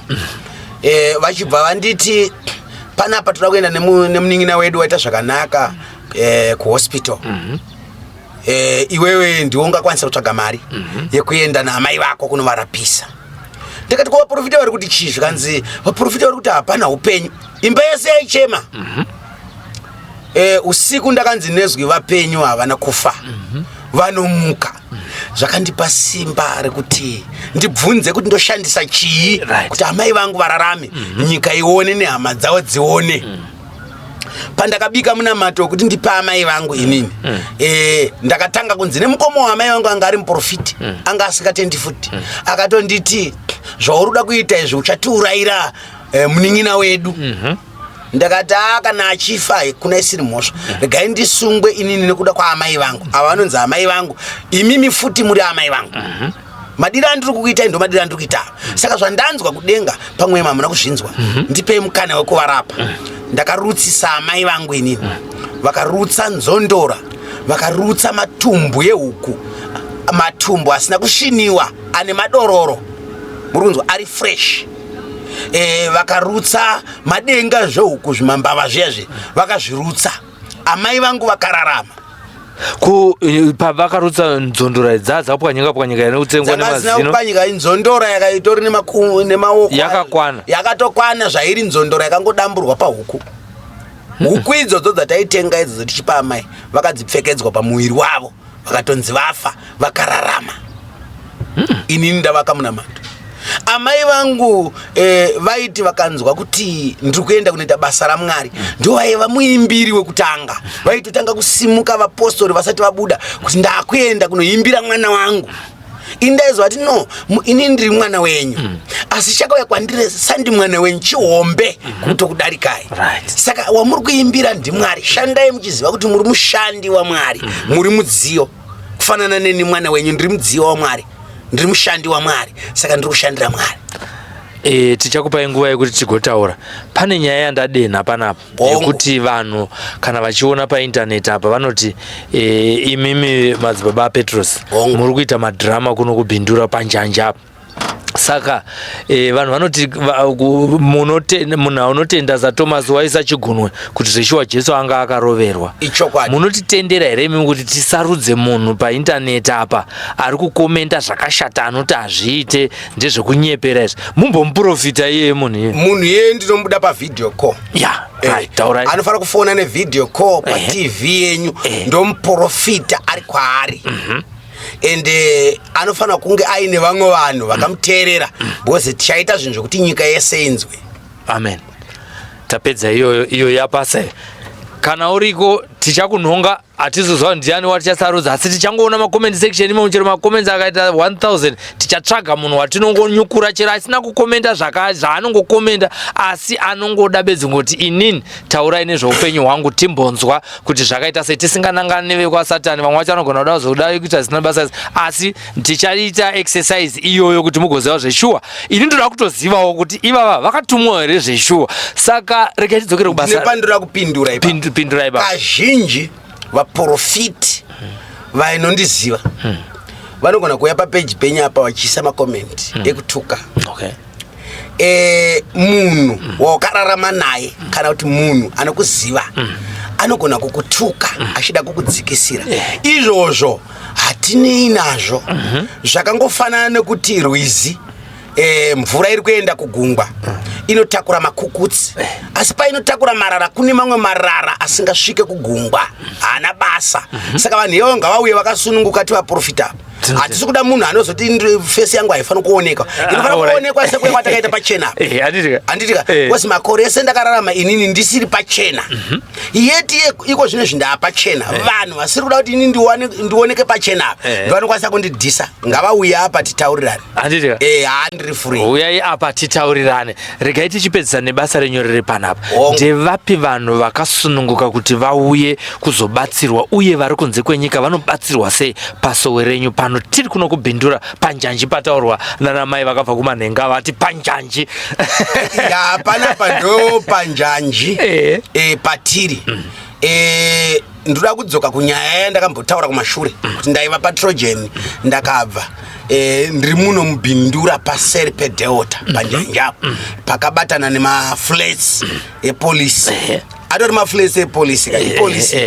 vachibva vanditi, "Panapa toda kuenda nemunin'ina wedu waita zvakanaka kuhospital. Iwewe ndiwe ungakwanisa kutsvaga mari yekuenda naamai vako kunovarapisa." Ndikati, "Kuvaprofita vari kuti chii?" Zvikanzi, "Vaprofita vari kuti hapana upenyu." Imba yese yaichema. Usiku ndakanzi nezwi, "Vapenyu, havana kufa, vanomuka." Zvakandipa simba rekuti ndibvunze kuti ndoshandisa chii kuti amai vangu vararame, nyika ione nehama dzavo dzione. Pandakabika munamato wekuti ndipe amai vangu inini, ndakatanga kunzi nemukoma waamai vangu anga ari muprofiti, anga asingatendi futi, akatonditi, "Zvauri kuda kuita izvi, uchatiurayira munin'ina wedu." Ndakati, "A, kana achifa kuna isiri mhosva, regai ndisungwe inini nekuda kwaamai vangu ava vanonzi amai vangu. Imimi futi muri amai vangu." Madiro andiri kukuitai ndo madiro andiri kuita. Saka zvandanzwa kudenga pamwe hamuna kuzvinzwa. Ndipei mukana wekuvarapa. Ndakarutsisa amai vangu inini. Vakarutsa nzondora, vakarutsa matumbu ehuku, matumbu asina kusviniwa ane madororo. Muri kunzwa, ari fresh. Vakarutsa madenga zvehuku, zvimambava zviya zve, vakazvirutsa. Amai vangu vakararama. Ku pavakarutsa nzondora dzaa dzakapwanyika pwanyika nekutsengwa Dzakasina nemazino. Kupwanyika, inzondora yakaitori nemaoko. Yakakwana. Yakatokwana zvairi, nzondora yakangodamburwa pahuku. Huku idzodzo dzataitenga idzodzo tichipa amai, vakadzipfekedzwa pamuviri wavo, vakatonzi vafa, vakararama. Inini ndavaka munamato. Amai vangu vaiti vakanzwa kuti ndiri kuenda kunoita basa raMwari, ndo vaiva muimbiri wekutanga. Vaitotanga kusimuka vapostori vasati vabuda kuti ndakuenda kunoimbira mwana wangu. Ini ndaizovati no, inini ndiri mwana wenyu, asi chakauya kwandiri sandi mwana wenyu chihombe kutokudarikai. Saka wamuri kuimbira ndiMwari. Shandai muchiziva kuti muri mushandi waMwari, muri mudziyo. Kufanana neni mwana wenyu, ndiri mudziyo waMwari, ndiri mushandi waMwari, saka ndiri kushandira Mwari. Tichakupai nguva yekuti tigotaura. Pane nyaya yandadenha panapa yekuti vanhu kana vachiona paintaneti apa vanoti imimi madzibaba aPetros muri kuita madhirama kuno kuBindura panjanja apa. Saka vanhu vanoti munhu anotenda saThomas waisa chigunwe kuti zveshuwa Jesu anga akaroverwa. Ichokwadi. Munotitendera here imimi kuti tisarudze munhu paintaneti apa ari kukomenda zvakashata, anoti hazviite, ndezvekunyepera izvi? Mumbomuprofita iyeye munhu iyeye. Munhu iyeye ndinomuda pavideo call. Ya, right, taurai. Anofanira kufona nevideo call paTV yenyu. Ndomuprofita ari kwaari, ende anofanira kunge aine vamwe vanhu vakamuteerera, because tichaita zvinhu zvokuti nyika yese inzwe. Amen. Tapedza iyoyo, iyo yapasa. Kana uriko tichakunhonga. Hatizozva ndiani watichasarudza, asi tichangoona macomment section imo. Chero macomments akaita 1000, tichatsvaga munhu watinongonyukura, chero asina kukomenda zvaanongokomenda, asi anongoda bedzi ngoti inini taurai nezveupenyu hwangu, timbonzwa kuti zvakaita sei, tisinganangani nevekwasatani. Vamwe vacho vanogona kuda kuzoda kuita zvisina basa, asi tichaita exercise iyoyo kuti mugoziva zveshuwa. Ini ndoda kutozivawo kuti ivava vakatumwa here zveshuwa. Saka regai tidzokere kubasa. Nepandinoda kupindura ipapo. Pindurai baba. Kazhinji vaprofiti vainondiziva vanogona kuuya papeji penyu apa vachiisa makomenti ekutuka. Munhu wawakararama naye kana kuti munhu anokuziva anogona kukutuka achida kukudzikisira. Izvozvo hatinei nazvo. Zvakangofanana nekuti rwizi, mvura iri kuenda kugungwa inotakura makukutsi, asi painotakura marara kune mamwe marara asingasvike kugungwa, haana basa. Saka vanhu ivavo ngavauye vakasununguka, tivaprofita. Hatisi kuda munhu anozoti face yangu haifaniri kuonekwa. Inofanira kuonekwa sekuya kwatakaita pachena. Handitika. Handitika? Because makore ese ndakararama inini ndisiri pachena, yeti iko zvino zvindaa pachena. Vanhu vasiri kuda kuti ini ndioneke pachena apa ndovanokwanisa kundidhisa. Ngavauye apa titaurirane. Handitika? Haa, ndiri free. Uyai apa titaurirane. Regai tichipedzisa nebasa renyu riri panapa. Ndevapi vanhu vakasununguka kuti vauye kuzobatsirwa, uye vari kunze kwenyika vanobatsirwa sei pasowe renyu pano? Tiri kuno kuBindura panjanji, pataurwa nana mai vakabva kumanhenga vati panjanji. Ya, panapa ndo panjanji. Patiri ndoda kudzoka kunyaya yandakambotaura kumashure kuti ndaiva paTrojan, ndakabva ndiri muno muBindura paseri peDelta panjanji apo pakabatana nemaflats epolisi. Atori maflats epolisi ka, ipolisi.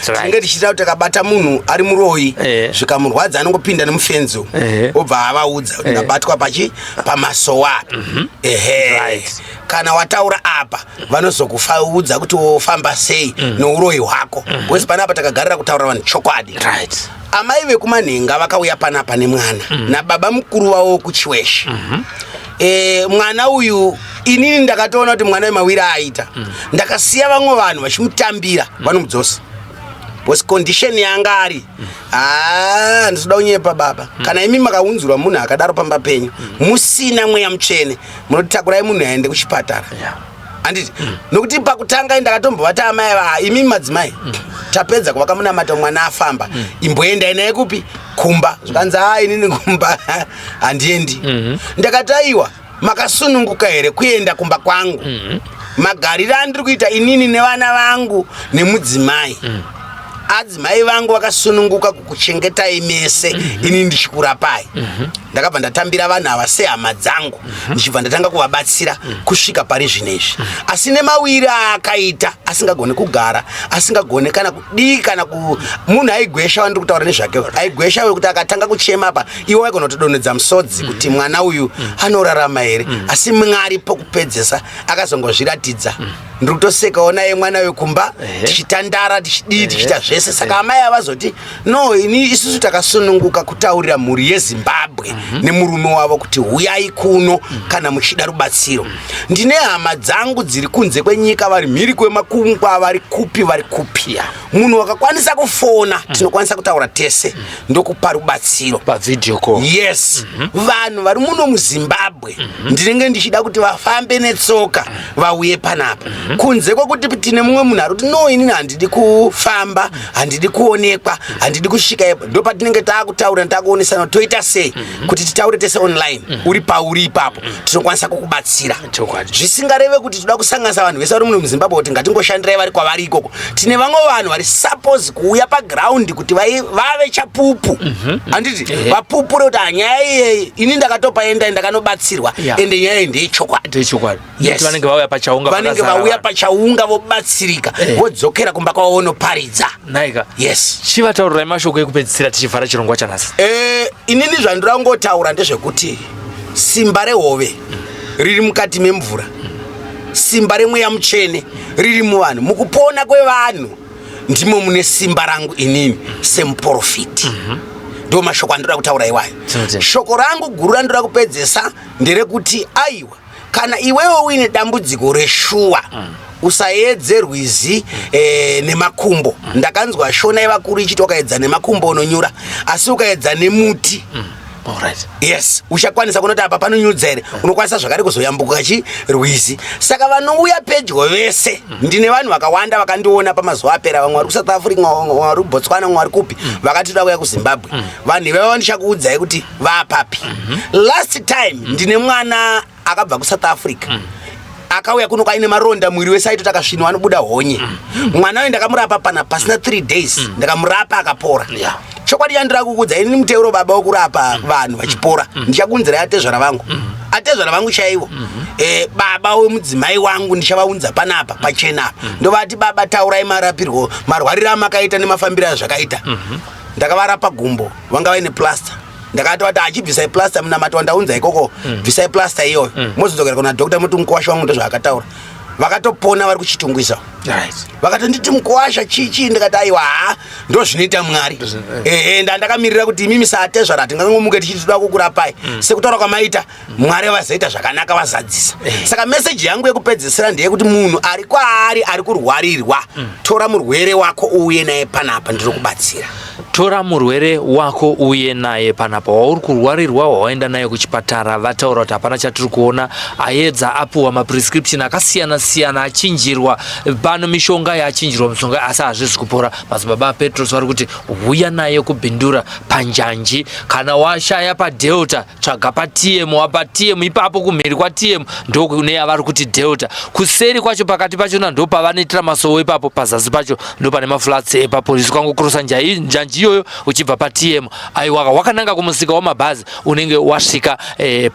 Tinenge tichiita kuti takabata munhu ari muroyi, zvikamurwadza anongopinda nemufenzi umu, obva avaudza kuti ndabatwa pachi pamasowa apa. Ehe. Kana wataura apa vanozokufaudza kuti wofamba sei nouroyi hwako, because panapa takagarira kutaurira vanhu chokwadi. Amai vekumanhenga vakauya panapa nemwana nababa mukuru vavo kuChiweshe. Mwana uyu inini ndakatoona kuti mwana uyu mawiri aaita, ndakasiya vamwe vanhu vachimutambira vanomudzosa, because condition yanga ari, haa, handisida kunyepa baba, kana imi makaunzirwa munhu akadaro pamba penyu musina mweya mutsvene, munotitakurai munhu aende kuchipatara. Handiti? Nokuti pakutanga ndakatombovata amai ava, imi madzimai, tapedza kuvaka munamato, mwana afamba, imboendai naye kupi? Kumba zvikanzi haa inini kumba handiendi. Ndakati aiwa, makasununguka here kuenda kumba kwangu? Magariro andiri kuita inini nevana vangu nemudzimai, adzimai vangu vakasununguka kukuchengetai mese, inini ndichikurapai. Ndakabva ndatambira vanhu ava sehama dzangu, ndichibva ndatanga kuvabatsira kusvika pari zvino izvi. Asi nemawiri aakaita, asingagoni kugara, asingagoni kana kudii, kana ku munhu aigwesha wandiri kutaura nezvake, aigwesha wekuti akatanga kuchema apa iwe waigona kutodonhedza musodzi kuti mwana uyu anorarama here. Asi Mwari pokupedzesa akazongozviratidza. Ndiri kutosekawo naye mwana uyu kumba, tichitandara, tichidii, tichiita zvese. Saka amai avazoti no, ini isusu takasununguka kutaurira mhuri yeZimbabwe nemurume wavo kuti huyai kuno kana muchida rubatsiro. Ndine hama dzangu dziri kunze kwenyika, vari mhiri kwemakungwa, vari kupi, vari kupi. Munhu wakakwanisa kufona, tinokwanisa kutaura tese, ndokupa rubatsiro pavideo call. Yes. Vanhu vari muno muZimbabwe, ndinenge ndichida kuti vafambe netsoka vauye panapa, kunze kwekuti tine mumwe munhu ari kuti no, inini handidi kufamba, handidi kuonekwa, handidi kusvika ipo. Ndo patinenge taakutaura, takuonesana, toita sei kuti titaure tese online. Uri pauri ipapo, tinokwanisa kukubatsira. Zvisingareve kuti toda kusanganisa vanhu vese vari muno muZimbabwe kuti ngatingoshandirai vari kwavari ikoko. Tine vamwe vanhu vari suppose kuuya paground kuti vave chapupu, handiti? Vapupure kuti hanyaya iyeyi ini ndakatopa, endai, ndakanobatsirwa, ende nyaya iyi ndeyechokwadi. Ndechokwadi. Yes. Vanenge vauya pachaunga. Vanenge pakazara vauya vanhu. Pachaunga vobatsirika, vodzokera kumba kwavo vonoparidza. Naika. Yes. Chivataurirai mashoko ekupedzisira tichivhara chirongwa chanhasi. Inini zvandinoda kungotaura ndezvekuti simba rehove riri mukati memvura, simba remweya mutsvene riri muvanhu. Mukupona kwevanhu ndimo mune simba rangu inini semuprofiti. Ndo mashoko andinoda kutaura iwayo. Tinotenda. Shoko rangu guru randinoda kupedzesa nderekuti aiwa, kana iwewe uine dambudziko reshuwa, usaedze rwizi nemakumbo. Ndakanzwa shona yevakuru ichiti wakaedza nemakumbo unonyura, asi ukaedza nemuti, yes, uchakwanisa kunoti apa panonyudza here, unokwanisa zvakare kuzoyambuka chi rwizi. Saka vanouya pedyo vese, ndine vanhu vakawanda vakandiona pamazuva apera, vamwe vari kuSouth Africa, vamwe vari kuBotswana, vamwe vari kupi, vakati toda kuuya kuZimbabwe. Vanhu ivava ndichakuudzai kuti vaapapi. Last time ndine mwana akabva kuSouth Africa, akauya kuno aine maronda mwiri wese, aitoti akasvinwa anobuda honye. Mwana uyu ndakamurapa pana pasina 3 days, ndakamurapa akapora. Chokwadi chandira kukudza ini, muteuro baba wekurapa vanhu vachipora. Ndichakunzirai atezvara vangu, atezvara vangu chaivo, baba wemudzimai wangu, ndichavaunza panapa pachena apa. Ndovati, "Baba, taurai marapirwo, marwariro amakaita nemafambiro azvakaita." Ndakavarapa gumbo, vanga vaine plaster. Ndakatovati, "Achibvisai plaster, munamato wandaunza ikoko, bvisai plaster iyoyo, mozodzokera kuna doctor, moti mukuwasha wangu ndozvaakataura." Vakatopona, vari kuChitungwiza. Vakatonditi, "Mukuwasha, chii chii?" Ndikati, "Aiwa, ha, ndo zvinoita Mwari." Ehe, ndandakamirira kuti imimi saatezvara tingangomuke tichiti toda kukurapai sekutaura kwamaita. Mwari vazoita zvakanaka, vazadzisa. Saka meseji yangu yekupedzisira ndeyekuti munhu ari kwaari ari kurwarirwa, tora murwere wako uuye naye panapa, ndiri kubatsira. Tora murwere wako uye naye panapa, wauri kurwarirwa, wawaenda naye kuchipatara, vataura kuti hapana chatiri kuona. Aedza, apuwa maprescription akasiyana siyana, achinjirwa pano mishonga, yachinjirwa mishonga, asi hazvisi kupora. Madzibaba aPetros vari kuti huya naye kuBindura panjanji. Kana washaya paDelta, tsvaga paTM. WapaTM ipapo, kumhiri kwaTM ndokune yavari kuti Delta. Kuseri kwacho, pakati pachona ndo pavanoitira masowo ipapo. Pazasi pacho ndo pane maflats epapolisi. Kwangokurosa njanji iyoyo uchibva paTM, aiwa, wakananga kumusika wamabhazi, unenge wasvika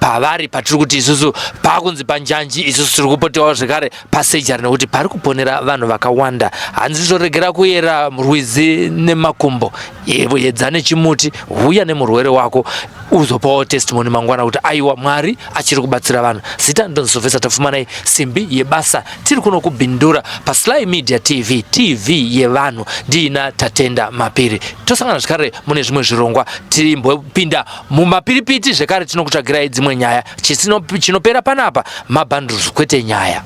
pavari patiri kuti isusu pakunzi panjanji. Isusu tiri kupotewa zvekare pasejari nekuti pari kuponera vanhu vakawanda. Hanzi toregera kuyera rwizi nemakumbo, yedza nechimuti. Huya nemurwere wako, uzopawo testimony mangwana kuti aiwa, Mwari achiri kubatsira vanhu. Zita ndonzi Sylvester Tapfumanai, simbi yebasa. Tiri kuno kuBindura paSly Media TV, TV yevanhu. Ndiina Tatenda Mapiri. Tosangana zvekare mune zvimwe zvirongwa, timbopinda mumapiripiti zvekare, tinokutsvagirai dzimwe nyaya. Chinopera panapa mabhandles, kwete nyaya.